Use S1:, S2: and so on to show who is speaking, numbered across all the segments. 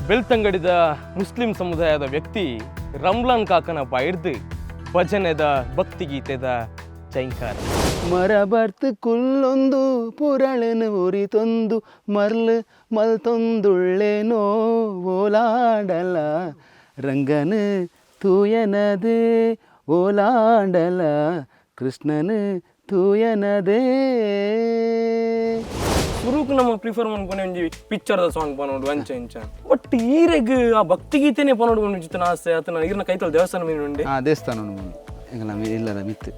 S1: ಬೆಳ್ತಂಗಡಿದ Muslim ಸಮುದಾಯದ ವ್ಯಕ್ತಿ ರಮ್ಲಾನ್ ಕಾಕನ ಬಾಯಿಡ್ದು ಭಜನೆದ ಭಕ್ತಿಗೀತೆದ ಜೈಂಕಾರ.
S2: ಮರ ಬರ್ತ್ ಕುಲ್ಲೊಂದು ಪುರಳನು ಉರಿತೊಂದು ಮರ್ಲ್ ಮಲ್ತೊಂದುಳ್ಳೆನೋ ಓಲಾಡಲ ರಂಗನು ತೂಯನದೇ ಓಲಾಡಲ ಕೃಷ್ಣನು ತೂಯನದೇ.
S1: ಸುರುಕು ನಮ್ಮ ಪ್ರಿಫರ್ ಮನ್ಪುನೆ ಒಂಜಿ ಪಿಕ್ಚರ್ದ ಸಾಂಗ್ ಪನೋಡು ಅಂಚ ಇಂಚ. ಬಟ್ ಈರೆಗ್ ಆ ಭಕ್ತಿಗೀತೆನೆ ಪನೋಡು ಒಂಜಿತನ ಆಸೆ ಆತನ ಈರ್ನ ಕೈತಲ್ ದೇವಸ್ಥಾನ ಮೀನು ಉಂಡೆ?
S2: ಆ ದೇವಸ್ಥಾನ ಉಂಡು ಎಂಕಲ ಇಲ್ಲದ ಮಿತ್ತು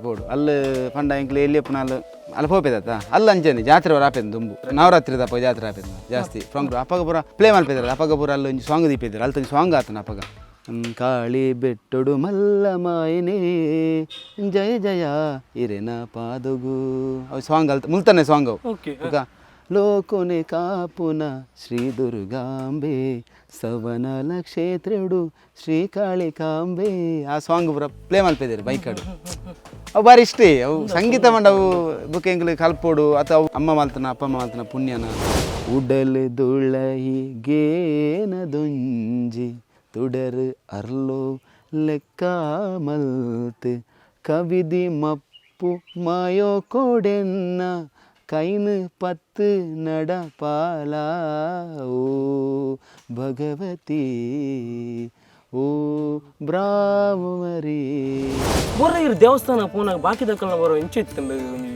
S2: ಬೋಡು. ಅಲ್ಲಿ ಪಂಡ ಎಂಕ್ಲೆ ಎಲ್ಲಿ ಪುನ ಅಲ್ಲಿ ಅಲ್ಲಿ ಪೋಪೆದತ್ತ. ಅಲ್ಲ ಅಂಚನೆ ಜಾತ್ರೆ ವರ ಆಪೆದ್ ದುಂಬು ನವರಾತ್ರಿ ದಪ್ಪ ಜಾತ್ರೆ ಆಪೆದ್ ಜಾಸ್ತಿ ಫ್ರಮ್ ಅಪ್ಪಗ ಪೂರ ಪ್ಲೇ ಮಲ್ಪೆದ್ರ. ಅಪ್ಪಗ ಪೂರ ಅಲ್ಲಿ ಒಂಜಿ ಸಾಂಗ್ ದೀಪೆದ್ರು. ಅಲ್ಲಿ ಒಂಜಿ ಸಾಂಗ್ ಆತನ ಅಪ್ಪಗ. ಕಾಳಿ ಬೆಟ್ಟೊಡು ಮಲ್ಲ ಮಾಯನೇ ಜಯ ಜಯ ಇರೆನ ಪಾದಗು ಅವು ಸಾಂಗ್ ಅಲ್ತ ಮುಲ್ತನೆ ಸಾಂಗ್ ಅವು. ಬೊಕ ಲೋಕೊನೆ ಕಾಪುನ ಶ್ರೀ ದುರ್ಗಾಂಬೆ ಸವನಲ ಕ್ಷೇತ್ರಡು ಶ್ರೀ ಕಾಳಿಕಾಂಬೆ ಆ ಸಾಂಗ್ ಪೂರ ಪ್ಲೇ ಮಲ್ಪೆದಿರು ಬೈಕಡು. ಅವು ಬಾರಿ ಇಷ್ಟೇ ಅವು ಸಂಗೀತ ಮಂಡ ಅವು. ಬುಕ್ ಎಂಕ್ಲೆ ಕಲ್ಪೋಡು ಅಥವಾ ಅವು ಅಮ್ಮ ಮಲ್ತನ ಅಪ್ಪ ಅಮ್ಮ ಮಲ್ತನ ಪುಣ್ಯನ. ಉಡಲ್ ದುಳಯಿ ಗೇನದೊಂಜಿ ತುಡರ್ ಅರ್ಲೋ ಲೆಕ್ಕ ಮಲ್ತ್ ಕವಿದಿ ಮಪ್ಪು ಮಾಯೋ ಕೊಡೆನ್ನ ಕೈನ್ ಪತ್ತು ನಡಪಾಲ ಓ ಭಗವತಿ ಓ ಬ್ರಾಹ್ಮರಿ.
S1: ಬೊರ ಇರ್ ದೇವಸ್ಥಾನ ಪೋನಾಗ ಬಾಕಿ ದಕ್ಕಲ್ನ ಬರೋ ಇಂಚ ಇತ್ತು ಒಂಜಿ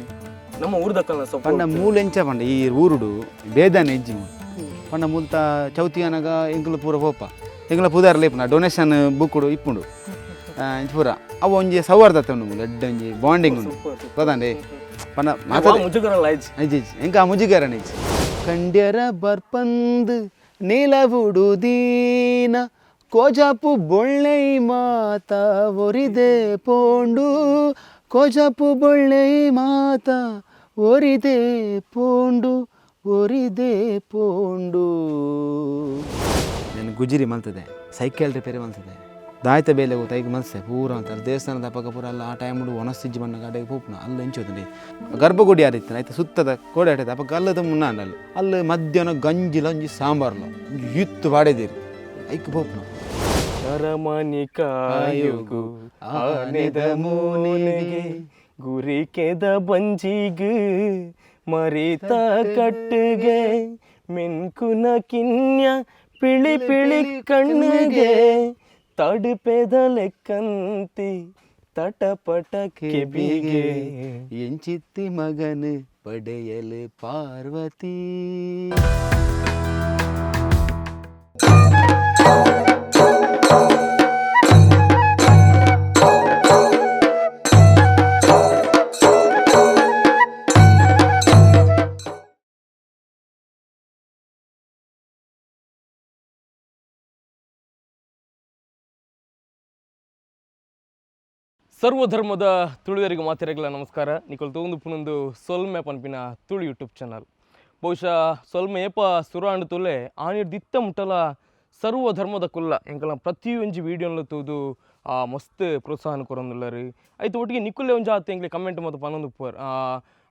S1: ನಮ್ಮ ಊರು ದಕ್ಕಲ್ನ.
S2: ಪಂಡ
S1: ಸಪೋರ್ಟ್.
S2: ಮೂಲ ಎಂಚ ಪಂಡ ಈ ಊರುಡು ಬೇದನೆ ಇಜ್ಜಿ ಮೂಲು. ಪಂಡ ಮೂಲ್ತ ಚೌತಿ ಅನಗ ಎಂಕುಲು ಪೂರ ಪೋಪ ಎಂಕುಲ ಪುದಾರ್ ಲೇಪುನ ಡೊನೇಷನ್ ಬುಕ್ಕುಡು ಇಪ್ಪುಂಡು. ಇಂಚ ಪೂರ ಅವು ಒಂಜಿ ಸೌಹಾರ್ದತೆ ಉಂಡು ಮೂಲು. ಎಡ್ಡೆ ಒಂಜಿ ಬಾಂಡಿಂಗ್ ಉಂಡು ಗೊತ್ತಾಂಡೆ. ಪಂಡ ಮಾತ
S1: ಮುಜುಗರಲ್ಲ ಆಯ್ತು.
S2: ಇಜ್ಜಿ ಇಜ್ಜಿ, ಎಂಕ ಆ ಮುಜುಗರನ ಇಜ್ಜಿ. ಕಂಡ್ಯರ ಬರ್ಪಂದು ನಿಲವುಡು ದೀನ ಕೋಜಾಪು ಬೊಳ್ಳೆೈ ಮಾತ ಒರಿದೆ ಪೋಂಡು ಕೋಜಾಪು ಬೊಳ್ಳೆೈ ಮಾತ ಒರಿದೆ ಪೋಂಡು ಒರಿದೆ ಪೋಂಡು. ನಾನು ಗುಜಿರಿ ಮಲ್ತದೆ, ಸೈಕಲ್ ರಿಪೇರಿ ಮಲ್ತದೆ, ದಾಯ್ತ ಬೇಲೆ ತೈಗ್ ಮಲ್ಸೆ ಪೂರ ಅಂತ. ಅಲ್ಲಿ ದೇವಸ್ಥಾನದ ಅಪಗ ಪೂರ ಅಲ್ಲ ಆ ಟೈಮ್ ಒಣಸಿಜ್ಜಿ ಬಣ್ಣ ಗಾಡಿಗೆ ಪೋಪುನ. ಅಲ್ಲಿ ಎಂಚೋದಂడి ಗರ್ಭಗುಡಿ ಯಾರಿತ್ತು ಆಯ್ತು ಸುತ್ತದ ಕೋಡೆ ಆಟೈತೆ. ಅಪ್ಪ ಅಲ್ಲದ ಮುನ್ನ ಅಲ್ಲಿ ಅಲ್ಲಿ ಮಧ್ಯಾಹ್ನ ಗಂಜಿಲ ಒಂಜಿ ಸಾಂಬಾರ್ಲ ಇತ್ತು ಬಾಡೆದಿರಿ ಐಕ್ ಪೋಪುನ.
S1: ಅರಮನಿ ಕಾಯುಗು ಆನೆದ ಮೂನೆಗೆ ಗುರಿಕೆದ ಬಂಜಿಗ್ ಮರಿತ ಕಟ್ಟುಗೆ ಮಿನ್ಕುನ ಕಿನ್ಯ ಪಿಳಿ ಪಿಳಿ ಕಣ್ಣಿಗೆ ತಡುಪೆದ ಲೆಕ್ಕಂತಿ ತಟಪಟ ಕೆಬಿಗೆ
S2: ಎಂಚಿತ್ತಿ ಮಗನು ಪಡೆಯಲು ಪಾರ್ವತಿ.
S1: ಸರ್ವಧರ್ಮದ ತುಳುವರಿಗೆ ಮಾತೆರೆಗಳ ನಮಸ್ಕಾರ. ನಿಕೊಲ್ ತೂಂದು ಪುನೊಂದು ಸೊಲ್ಮೆ ಪನ್ಪಿನ ತುಳು ಯೂಟ್ಯೂಬ್ ಚಾನಲ್. ಬಹುಶಃ ಸೊಲ್ಮೆ ಏಪ ಸುರಾಂಡ್ ತುಲೆ ಆನಿರ್ದು ಇತ್ತ ಮುಟ್ಟಲ ಸರ್ವ ಧರ್ಮದ ಕುಲ್ಲ ಎಂಕಲ್ನ ಪ್ರತಿಯೊಂಜಿ ವೀಡಿಯೋನ್ಲ ತೂದು ಆ ಮಸ್ತ್ ಪ್ರೋತ್ಸಾಹನ ಕೊರೊಂದುಲ್ಲರು. ಐತ ಒಟ್ಟಿಗೆ ನಿಕುಲ್ಲೆ ಒಂಜಿ ಆತ್ ಎಂಕ್ಲೆ ಕಮೆಂಟ್ ಮತ್ತು ಪನೊಂದು ಉಪ್ಪುವರ್.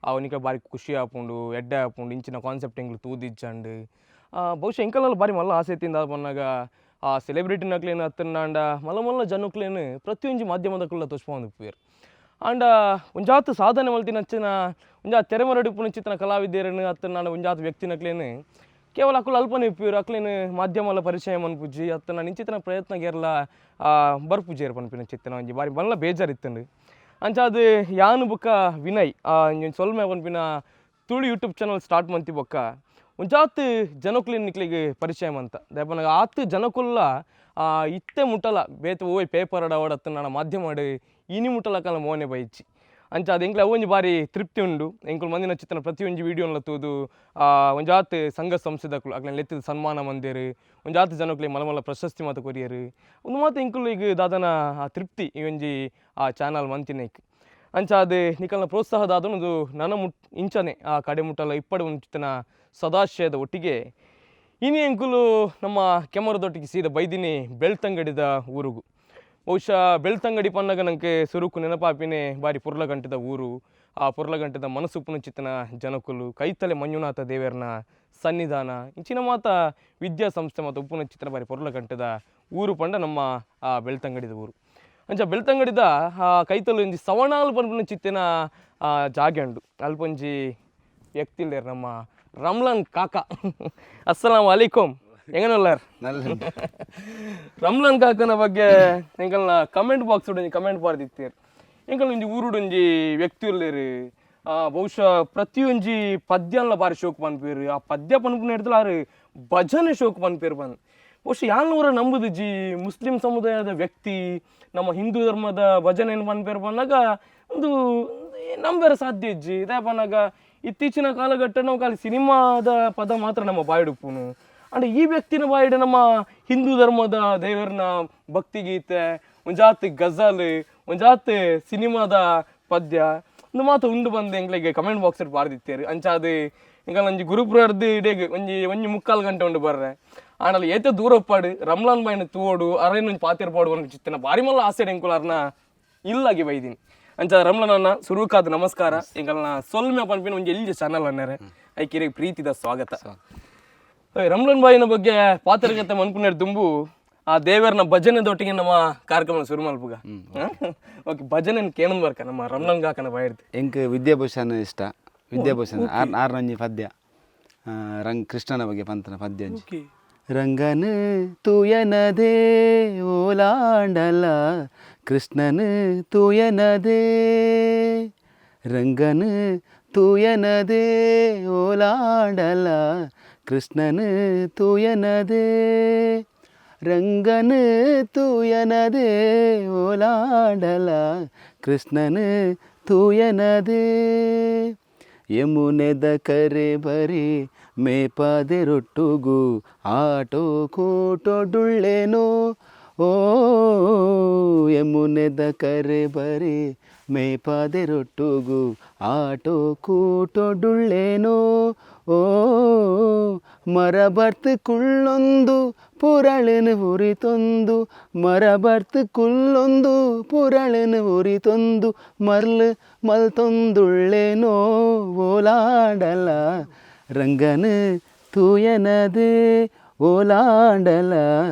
S1: ಅವು ನಿಕಲ್ ಬಾರಿ ಖುಷಿ ಆಪುಂಡು, ಎಡ್ಡೆ ಆಪುಂಡು, ಇಂಚಿನ ಕಾನ್ಸೆಪ್ಟ್ ಎಂಕ್ಲು ತೂದಿಜ್ಜಂಡು. ಬಹುಶಃ ಎಂಕಲ್ನ ಬಾರಿ ಮಲ್ಲ ಆಸೆ ತಿಂದ ಪನ್ನಾಗ ಆ ಸೆಲೆಬ್ರಿಟಿನಕ್ಲೇನು ಅತ್ತನಾಂಡ ಮಲ್ಲ ಮಲ್ಲ ಜನಕ್ಲೇನು ಪ್ರತಿಯೊಂಜಿ ಮಾಧ್ಯಮದಕುಲ್ಲ ತೋಚ್ಪೊಂದು ಉಪ್ಪುವೆರ್. ಆಂಡ ಒಂಜಾತ್ ಸಾಧನೆ ಮಲ್ತಿನಂಚಿನ ಒಂಜಾತ್ ತೆರೆಮರಡು ಇಪ್ಪುನಂಚಿತ್ತಿನ ಕಲಾವಿದೆರೆನ್ ಅತ್ತನಾಂಡ ಒಂಜಾತ್ ವ್ಯಕ್ತಿನಕ್ಲೇನು ಕೇವಲ ಅಕುಲು ಅಲ್ಪನೆ ಇಪ್ಪುವೆರ್. ಅಕ್ಲೇನು ಮಾಧ್ಯಮಲ ಪರಿಚಯ ಮನ್ಪುಜಿ ಅತ್ತನ ಇಂಚಿತ್ತಿನ ಪ್ರಯತ್ನ ಗೆರ್ಲ ಬರ್ಪುಜೆರ್ ಪನ್ಪಿನ ಚಿತ್ತನ ಒಂಜಿ ಬಾರಿ ಮಲ್ಲ ಬೇಜಾರಿತ್ತುಂಡು. ಅಂಚಾದ್ ಯಾನ್ ಬೊಕ್ಕ ವಿನಯ್ ಒಂಜಿ ಸೊಲ್ಮೆ ಪನ್ಪಿನ ತುಳು YouTube channel start ಮಂತಿ ಬೊಕ್ಕ ಒಂಜಾತ್ ಜನಕುಲೆನ್ ನಿಕ್ಲೆಗ್ ಪರಿಚಯ ಮಂತ. ದಾಯೆ ಆತ್ ಜನಕುಲ್ಲ ಇತ್ತೆ ಮುಟ್ಟಲ ಬೇತೆ ಓಯ್ ಪೇಪರ್ ಅಡವಡ್ ಅತ್ತ ಮಾಧ್ಯಮ ಇನಿ ಮುಟ್ಟಲ ಕಲ ಮೋನೆ ಬೈಚಿ. ಅಂಚ ಅದು ಎಂಕ್ಲೆ ಒಂಜಿ ಬಾರಿ ತೃಪ್ತಿ ಉಂಡು. ಎಂಕುಲು ಮಂದಿನ ಚಿತ್ರನ ಪ್ರತಿಯೊಂಜಿ ವೀಡಿಯೋನ್ಲ ತೂದು ಒಂಜಾತ್ ಸಂಘ ಸಂಸ್ಥೆದಕುಲು ಅಕ್ಲೆನ್ ಲೆತ್ತದ ಸನ್ಮಾನ ಮಂದೆರ್, ಒಂಜಾತ್ ಜನಕುಲೆ ಮಲ್ಲ ಮಲ್ಲ ಪ್ರಶಸ್ತಿ ಮಾತ ಕೊರಿಯೆರ್. ಉಂದು ಮಾತ ಎಂಕುಲು ಈಗ ದಾದನ ಆ ತೃಪ್ತಿ ಈ ಒಂಜಿ ಆ ಚಾನಲ್ ಮಂತಿನೈಕ್. ಅಂಚಾದ್ ನಿಕಲ್ನ ಪ್ರೋತ್ಸಾಹ ದಾದನ ನನ ಮುಟ್ ಇಂಚನೆ ಆ ಕಡೆ ಮುಟ್ಟಲ ಇಪ್ಪಡು ಒಂಚಿತನ ಸದಾಶಯದ ಒಟ್ಟಿಗೆ ಇನಿ ಎಂಕುಲು ನಮ್ಮ ಕೆಮರದೊಟ್ಟಿಗೆ ಸೀದ ಬೈದಿನಿ ಬೆಳ್ತಂಗಡಿದ ಊರುಗು. ಬಹುಶಃ ಬೆಳ್ತಂಗಡಿ ಪನ್ನಗ ನಂಗೆ ಸುರುಕು ನೆನಪಾಪಿನೇ ಬಾರಿ ಪುರ್ಲಗಂಟದ ಊರು. ಆ ಪೊರ್ಲಗಂಟದ ಮನಸ್ಸುಪ್ಪುನಂಚಿತ್ತಿನ ಜನಕುಲು ಕೈತಲೆ ಮಂಜುನಾಥ ದೇವರನ ಸನ್ನಿಧಾನ ಇಂಚಿನ ಮಾತ ವಿದ್ಯಾಸಂಸ್ಥೆ ಮತ್ತು ಉಪ್ಪುನಂಚಿತ್ತಿನ ಬಾರಿ ಪೊರ್ಲಗಂಟದ ಊರು ಪಂಡ ನಮ್ಮ ಆ ಬೆಳ್ತಂಗಡಿದ ಊರು. ಅಂಚ ಬೆಳ್ತಂಗಡಿದ ಆ ಕೈತಲು ಒಂಜಿ ಸವಣಾಲು ಪನ್ಪುನಂಚಿತ್ತಿನ ಆ ಜಾಗೆ ಉಂಡು. ಅಲ್ಪ ಒಂಜಿ ವ್ಯಕ್ತಿ ಇಲ್ಲೇರ್ ನಮ್ಮ ರಮ್ಲಾನ್ ಕಾಕ. ಅಸ್ಸಲಾಂ ಅಲೈಕುಂ, ಹೆಂಗನಲ್ಲಾರ್?
S2: ನಲ್ಲ.
S1: ರಮ್ಲಾನ್ ಕಾಕನ ಬಗ್ಗೆ ಎಂಕಲ್ನ ಕಮೆಂಟ್ ಬಾಕ್ಸ್ ಒಂಜಿ ಕಮೆಂಟ್ ಬಾರ್ದಿತ್ತೀರ್. ಎಂಕಲ್ನ ಒಂಜಿ ಊರುಡು ಒಂಜಿ ವ್ಯಕ್ತಿ ಉಲ್ಲೇರು, ಬಹುಶಃ ಪ್ರತಿಯೊಂಜಿ ಪದ್ಯನ್ಲ ಬಾರಿ ಶೋಕ್ ಪನ್ಪೇರು. ಆ ಪದ್ಯ ಪನ್ಪುನ ಹಿಡ್ದಲ ಆರು ಭಜನೆ ಶೋಕ್ ಪನ್ಪೇರು ಪನ್. ಬಹುಶಃ ಯಾನ್ ಊರ ನಂಬುದು ಜಿ ಮುಸ್ಲಿಂ ಸಮುದಾಯದ ವ್ಯಕ್ತಿ ನಮ್ಮ ಹಿಂದೂ ಧರ್ಮದ ಭಜನೆಯನ್ನು ಪನ್ಪೇರು ಪನ್ನಾಗ ಒಂದು ನಂಬೆರ ಸಾಧ್ಯ ಇಜ್ಜಿ. ಇದೇ ಪನ್ನಾಗ ಇತ್ತೀಚಿನ ಕಾಲಘಟ್ಟ ನಾವು ಖಾಲಿ ಸಿನಿಮಾದ ಪದ ಮಾತ್ರ ನಮ್ಮ ಬಾಯಿಡುಪ್ಪುನು. ಅಂಡ್ ಈ ವ್ಯಕ್ತಿನ ಬಾಯಿಡು ನಮ್ಮ ಹಿಂದೂ ಧರ್ಮದ ದೇವರನ ಭಕ್ತಿಗೀತೆ, ಒಂಜಾತ್ ಗಜಲ್, ಒಂಜಾತ್ ಸಿನಿಮಾದ ಪದ್ಯ ಒಂದು ಮಾತು ಉಂಡು ಬಂದು ಎಂಕ್ಲೆಗ್ ಕಮೆಂಟ್ ಬಾಕ್ಸ್ ಬಾರ್ದಿತ್ತೇರು. ಅಂಚಾದ್ ಎಂಕಲ್ ಒಂಜಿ ಗುರುಪುರರ್ದು ಇಡೇಗ್ ಒಂಜಿ ಒಂಜಿ ಮುಕ್ಕಾಲು ಗಂಟೆ ಉಂಡು ಬರ್ರೆ. ಆಂಡಲ ಏತೆ ದೂರ ಒಪ್ಪಾಡು ರಮ್ಲಾನ್ ಬಾಯಿನ ತೂವೋಡು ಅರೇನು ಒಂಜಿ ಪಾತಿರ್ ಪಾಡು ಒಂದು ಚಿತ್ತನ ಬಾರಿ ಮಲ್ಲ ಆಸೆ ಎಂಕುಲಾರ್ನ ಇಲ್ಲಾಗಿ ಬೈದೀನಿ. ಅಂಚ ರಮ್ಲಾನ್ ಅಣ್ಣ ಸುರುಕಾದ ನಮಸ್ಕಾರ. ಎಂಕಲ್ನ ಸೊಲ್ಮೆ ಪನ್ಪಿನ ಒಂಜಿ ಎಲ್ಲಿ ಚಾನಲ್ ಅನ್ನಾರೆ ಐಕಿರಿಗೆ ಪ್ರೀತಿದ ಸ್ವಾಗತ. ರಮ್ಲಾನ್ ಬಾಯಿನ ಬಗ್ಗೆ ಪಾತ್ರಗತೆ ಮನ್ಪುನೇರ್ ದುಂಬು ಆ ದೇವರನ ಭಜನೆ ದೊಟ್ಟಿಗೆ ನಮ್ಮ ಕಾರ್ಯಕ್ರಮ ಶುರು ಮಲ್ಪುಗ. ಓಕೆ, ಭಜನೆ ಕೇಳನ್ ಬರ್ಕ ನಮ್ಮ ರಮ್ಲಾನ್ ಕಾಕನ ಬಾಯಿರ್ದು.
S2: ಎಂಕ್ ವಿದ್ಯಾಭೂಷಣ ಇಷ್ಟ. ವಿದ್ಯಾಭೂಷಣ ಆರ್ ಆರ್ನೊಂಜಿ ಪದ್ಯ, ರಂಗ್ ಕೃಷ್ಣನ ಬಗ್ಗೆ ಪಂತನ ಪದ್ಯ ಒಂಜಿ. ರಂಗನ ತೂಯನದೇ ಓಲಾಂಡಲ ಕೃಷ್ಣನ ತೂಯನದೇ, ರಂಗನ ತೂಯನದೇ ಓಲಾಂಡಲ ಕೃಷ್ಣನ ತೂಯನದೇ, ರಂಗನ ತೂಯನದೇ ಓಲಾಂಡಲ ಕೃಷ್ಣನ ತೂಯನದೇ. ಯಮುನೆದ ಕರೆ ಬರಿ ಮೇಪದೆರೊಟ್ಟುಗು ಆಟೋ ಕೂಟೊಡುಳ್ಳೇನೋ, ಓ ಯಮುನೆದ ಕರೆ ಬರಿ ಮೇಪದೆರೊಟ್ಟುಗು ಆಟೋ ಕೂಟೊಡುಳ್ಳೇನೋ, ಓ ಮರಬರ್ತ್ ಕುಳ್ಳೊಂದು ಪುರಳನು ಉರಿತೊಂದು, ಮರಬರ್ತ್ ಕುಲ್ಲೊಂದು ಪುರಳನು ಉರಿತೊಂದು ಮರ್ಲ್ ಮಲ್ತೊಂದುಳ್ಳೇನೋ ಓಲಾಡಲ ರಂಗನ ತೂಯನದೇ ಓಲಾಡಲ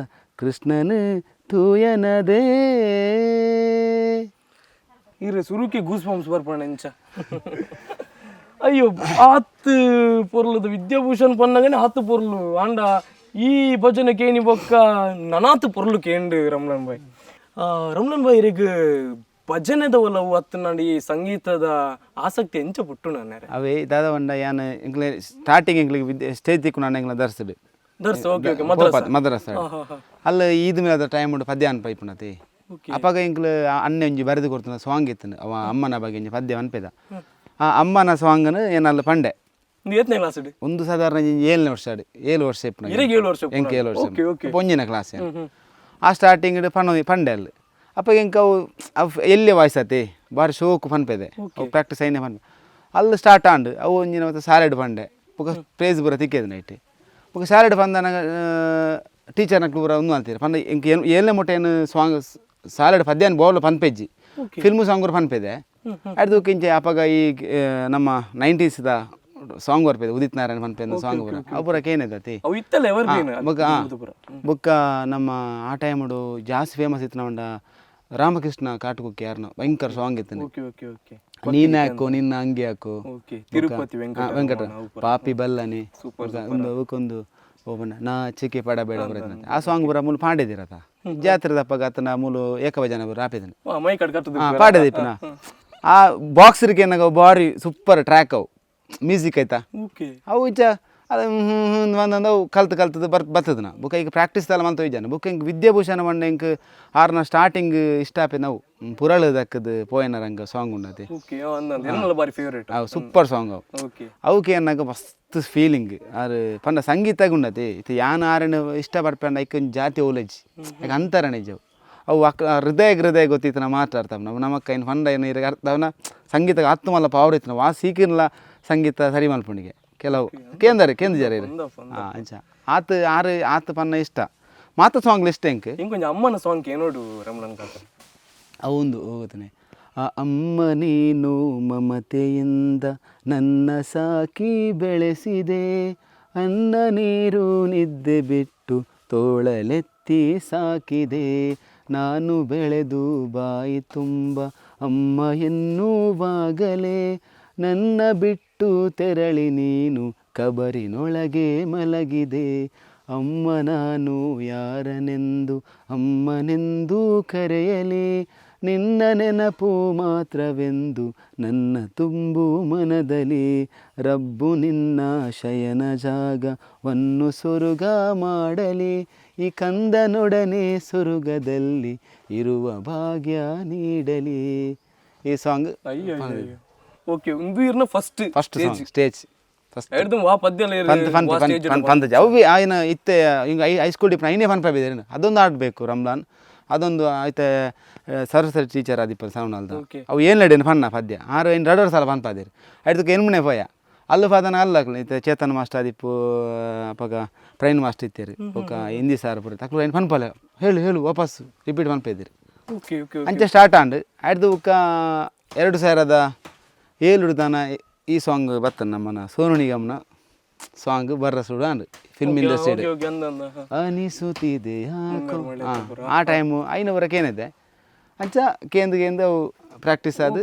S2: ಕೃಷ್ಣನ ತೂಯನದೇ.
S1: ಇರು ಸುರುಕಿ ಗೂಸ್ ಬಂಪ್ಸ್ ಬರ್ಪಣ ಎಂಚ. ಅಯ್ಯೋ ಆತ್ ಪೊರ್ಲುದ ವಿದ್ಯಾಭೂಷಣ್ ಪನ್ನಗನೆ ಆತ್ ಪೊರ್ಲು. ಆಂಡ ಈ ಭಜನೆ ಕೇನಿ ಬೊಕ್ಕ ನನಾತ್ ಪೊರ್ಲು ಕೇಂಡು ರಮ್ಲಾನ್ ಬಾಯ್. ರಮ್ಲಾನ್ ಬಾಯ್ ಇರೆಗ್ ಭಜನೆದ ಒಲವು ಅತ್ತು ಈ ಸಂಗೀತದ ಆಸಕ್ತಿ ಎಂಚ ಪುಟ್ಟು ನನ್ನೆರೆ?
S2: ಅವೇ ದಾದ ಪಂಡ ಯಾನ್ ಎಂಕ್ಲೆ ಸ್ಟಾರ್ಟಿಂಗ್ ಎಂಕ್ಲೆಗ್ ವಿದ್ಯೆ ಸ್ಟೇಜ್ ತಿಕ್ಕು ನಾನು ಎಂಕ್ಲ ದರ್ಸಡು.
S1: ದರ್ಸ್, ಓಕೆ ಓಕೆ, ಮದ್ರಾಸ.
S2: ಮದ್ರಾಸ ಅಲ್ಲ ಈದ್ ಮೇಲೆ ಟೈಮ್ ಉಂಡು ಪದ್ಯ ಅನ್ಪ ಇಪ್ಪುನತಿ. ಅಪಗ ಎಂಕ್ಲು ಅಣ್ಣೆ ಒಂಜಿ ಬರೆದು ಕೊಡ್ತನ ಸಾಂಗ್ ಇತ್ತನು, ಅವ ಅಮ್ಮನ ಬಗ್ಗೆ ಒಂಜಿ ಪದ್ಯ ಅನ್ಪೆದ. ಆ ಅಮ್ಮನ ಸಾಂಗನು ಏನಲ್ಲಿ ಪಂಡೆ.
S1: ಏತ್ನೇ ಕ್ಲಾಸ್?
S2: ಒಂದು ಸಾಧಾರಣ 7ನೇ ವರ್ಷ ಆಡು, 7 ವರ್ಷ ಇಪ್ಪುನ.
S1: ಇರೆಗ್ 7 ವರ್ಷ?
S2: ಎಂಕ್ 7 ವರ್ಷ.
S1: Okay, okay.
S2: ಒಂಜಿನ class ಆ ಸ್ಟಾರ್ಟಿಂಗ್ ಪಣ ಪಂಡೆ ಅಲ್ಲಿ. ಅಪ್ಪ ಎಂಕ್ ಅವು ಅವು ಎಲ್ಲೆ ವಾಯ್ಸ್ ಆತಿ ಬಾರಿ ಶೋಕು ಪನ್ಪೆದೆ, ಅವು ಪ್ರಾಕ್ಟೀಸ್ ಐನೆ ಪನ್ಪೆ. ಅಲ್ಲಿ ಸ್ಟಾರ್ಟ್ ಆಂಡ್ ಅವು ಒಂಜಿನ ಮತ್ತೆ ಸಾಲೆಡ್ ಪಂಡೆ. ಬೊಕ ಪ್ರೇಸ್ ಪೂರ ತಿಕ್ಕೆದು ನೈಟ್. ಬೊಕ ಸಾಲೆಡ್ ಪಂದನಾಗ ಟೀಚರ್ ನಕ್ಲು ಪೂರ ಒಂದು ಅಂತೀರ ಪಂಡ ಎಂಕ್ 7ನೇ ಮುಟ್ಟ ಏನು ಸಾಂಗ್ ಸಾಲೆಡ್ ಪದ್ಯಾನ ಬೋಲ ಪನ್ಪೆಜ್ಜಿ, ಫಿಲ್ಮ್ ಸಾಂಗ್ ಪೂರ ಪನ್ಪೆದೆ. ಅಡ್ದು ಇಂಚೆ ಅಪಗ ಈ ನಮ್ಮ 90ಸ್ದ ಸಾಂಗ್ ಬರ್ಪೆದೆ, ಉದಿತ್ ನಾರಾಯಣ ಪನ್ಪೆ ಸಾಂಗ್ ಪೂರ ಅವು ಪೂರ ಕೇನೇದತಿ.
S1: ಅವು ಇತ್ತಲ್ಲ ಎವರ್ ಗ್ರೀನ್.
S2: ಬೊಕ್ಕ ಬೊಕ್ಕ ನಮ್ಮ ಆ ಟೈಮುಡು ಜಾಸ್ತಿ ಫೇಮಸ್ ಇತ್ತು ನಮ್ಮಂಡ ರಾಮಕೃಷ್ಣ ಕಾಟುಕುಕ್ಕೆ ಯಾರನ ಭಯಂಕರ ಸಾಂಗ್ ಇತ್ತು.
S1: Okay okay okay.
S2: ನೀನ್ ಹಾಕು ನಿನ್ನ ಅಂಗಿ ಹಾಕು.
S1: ಓಕೆ, ತಿರುಪತಿ ವೆಂಕಟ
S2: ವೆಂಕಟ ಪಾಪಿ ಬಲ್ಲನೆ ಒಂದು ಅವಕ್ಕೊಂದು ಓಬಣ್ಣ ನಾ ಚಿಕ್ಕಿ ಪಡ ಬೇಡ ಬರತ್ತೆ ಆ ಸಾಂಗ್ ಬರ ಮೂಲು ಪಾಂಡಿದಿರತ ಜಾತ್ರೆದ ಅಪ್ಪಗ ಆತನ ಮೂಲು ಏಕಭಜನ ಬರ ಆಪಿದನೆ.
S1: ಮೈ ಕಡ್ ಕಟ್ಟದು.
S2: ಪಾಡದಿಪ್ಪನ ಆ ಬಾಕ್ಸರ್ಗೆ ಏನಾಗ ಬಾರಿ ಸೂಪರ್ ಟ್ರ್ಯಾಕ್ ಅವು ಮ್ಯೂಸಿಕ್ ಆಯ್ತಾ.
S1: ಓಕೆ.
S2: ಅವು ಇಚ್ಚ ಅದು ಒಂದೊಂದು ಅವು ಕಲ್ತು ಕಲ್ತದ್ದು ಬರ್ತದ ನಾ ಬುಕ್ ಈಗ ಪ್ರಾಕ್ಟೀಸ್ ತಲ್ಲ ಮಂತ ಇದ್ದಾನೆ. ಬುಕ್ ಇಂಕ್ ವಿದ್ಯಾಭೂಷಣ ಮಂಡ ಇಂಕ್ ಆರ್ನ ಸ್ಟಾರ್ಟಿಂಗ್ ಇಷ್ಟ ಆಪೆ ನಾವು ಪುರಳು ದಕ್ಕದು ಪೋಯನ ರಂಗ ಸಾಂಗ್ ಉಂಡತಿ.
S1: ಓಕೆ, ಅಂದ ಬಾರಿ ಫೇವರೇಟ್.
S2: ಅವು ಸೂಪರ್ ಸಾಂಗ್ ಅವು.
S1: ಓಕೆ.
S2: ಅವಕ್ಕೆ ಏನಾಗ ಮಸ್ತ್ ಫೀಲಿಂಗ್ ಆರು ಪಂಡ ಸಂಗೀತ ಉಂಡತಿ ಇತ್ತು. ಯಾನ್ ಆರನ ಇಷ್ಟ ಪಡ್ಪಂಡ ಐಕ್ ಒಂಜಿ ಜಾತಿ ಓಲಜ್ಜಿ ಯಾಕೆ ಅಂತಾರ ನಿಜ ಅವು ಅಕ್ ಹೃದಯ ಹೃದಯ ಗೊತ್ತಿತ್ತು. ನಾ ಮಾತಾಡ್ತಾವ ನಾವು ನಮಕ್ಕ ಇನ್ನು ಪಂಡ ಏನು ಇರ ಅರ್ಥ ಸಂಗೀತ ಆತ್ಮಲ್ಲ ಪವರ್ ಇತ್ತು. ನಾವು ಆ ಸೀಕಿರ್ಲ ಸಂಗೀತ ಸರಿ ಮಲ್ಪುಣಿಗೆ ಕೆಲವು ಕೇಂದ್ರ ಕೇಂದ್ರ ಜರ ಹಾಂ ಅಂಚ ಆತ ಆರು ಆತ ಪನ್ನ ಇಷ್ಟ ಮಾತ ಸಾಂಗ್ಲು ಇಷ್ಟ ಎಂಕ್.
S1: ಇಂಕೊಂಚ ಅಮ್ಮನ ಸಾಂಗ್ ಏನೋಡು ರಮಣನ್ ಕಾಕ.
S2: ಅವು ಒಂದು ಹೋಗುತ್ತಾನೆ ಆ ಅಮ್ಮ ನೀನು ಮಮತೆಯಿಂದ ನನ್ನ ಸಾಕಿ ಬೆಳೆಸಿದೆ, ಅನ್ನ ನೀರು ನಿದ್ದೆ ಬಿಟ್ಟು ತೋಳಲೆತ್ತಿ ಸಾಕಿದೆ, ನಾನು ಬೆಳೆದು ಬಾಯಿ ತುಂಬ ಅಮ್ಮ ಎನ್ನುವಾಗಲೇ ನನ್ನ ಬಿಟ್ಟು ತೆರಳಿ ನೀನು ಕಬರಿನೊಳಗೆ ಮಲಗಿದೆ. ಅಮ್ಮ ನಾನು ಯಾರನೆಂದು ಅಮ್ಮನೆಂದು ಕರೆಯಲಿ, ನಿನ್ನ ನೆನಪು ಮಾತ್ರವೆಂದು ನನ್ನ ತುಂಬು ಮನದಲ್ಲಿ, ರಬ್ಬು ನಿನ್ನ ಶಯನ ಜಾಗವನ್ನು ಸ್ವರ್ಗ ಮಾಡಲಿ, ಈ ಕಂದನೊಡನೆ ಸ್ವರ್ಗದಲ್ಲಿ ಇರುವ ಭಾಗ್ಯ ನೀಡಲಿ. ಈ ಸಾಂಗ್.
S1: ಅಯ್ಯೋ, ಓಕೆ, ಒಂದು ಇರ್ನ first
S2: first song stage first.
S1: ಹಿಡ್ದು ವಾ ಪದ್ಯ ಎಲ್ಲ ಇರು,
S2: ಪಂತ್ ಪಂತ್
S1: ವಾ
S2: ಪಂತ್
S1: stage
S2: ಪಂತ್ ಪಂತ್ ಅವು ಬಿ ಆಯ್ನ ಇತ್ತೆ ಹಿಂಗೆ high school drip ಐನೇ fun ಪಾಪಿದ್ದೇನೆ. ಅದೊಂದು ಆಡಬೇಕು ರಂಲಾನ್ ಅದೊಂದು ಆಯ್ತೆ. ಸರಸ್ವತಿ ಟೀಚರ್ ಆದಿಪ್ಪ ಸವಣಲ್ದ. ಅವು ಏನು ನಡೀನು ಫನ್ನ ಪದ್ಯ ಆರು ಏನು 2.5 ಸಲ ಫನ್ ಪಾದಿರು. ಐದಕ್ಕೆ ಎನ್ಮನೆ ಪೋಯ ಅಲ್ಲು ಫಾದನ ಅಲ್ಲ ಇತ್ತೆ ಚೇತನ್ ಮಾಸ್ಟರ್ ಆದಿಪ್ಪು, ಅಪಗ ಪ್ರವೀಣ್ ಮಾಸ್ಟರ್ ಇತ್ತೀರಿ, ಬೊಕ್ಕ ಹಿಂದಿ ಸಾರ್ ಪೂರ ತಕ್ಲು ಏನು ಫನ್ ಪಾಲೆ ಹೇಳು ಹೇಳು ವಾಪಸ್ ರಿಪೀಟ್ ಫನ್ ಪೇದಿರಿ.
S1: ಓಕೆ ಓಕೆ
S2: ಅಂಚೆ ಸ್ಟಾರ್ಟ್ ಆಂಡ್ ಆಯ್ತು. ಬೊಕ್ಕ 2007 ದಾನ ಈ ಸಾಂಗ್ ಬರ್ತದೆ, ನಮ್ಮನ ಸೋನು ನಿಗಮ್ನ ಸಾಂಗ್ ಬರ್ರ ಸುಡು and film industry.
S1: Okay okay ಅಂದ ಅಂದ ಹ.
S2: ಅನಿಸುತ್ತಿದೆ ಯಾಕೋ ಆ ಟೈಮು ಐನೂರಕ್ಕೆ ಏನಿದೆ ಅಂಚ ಕೇಂದ್ರ ಕೇಂದ್ರ ಅವು ಪ್ರಾಕ್ಟೀಸ್ ಅದು.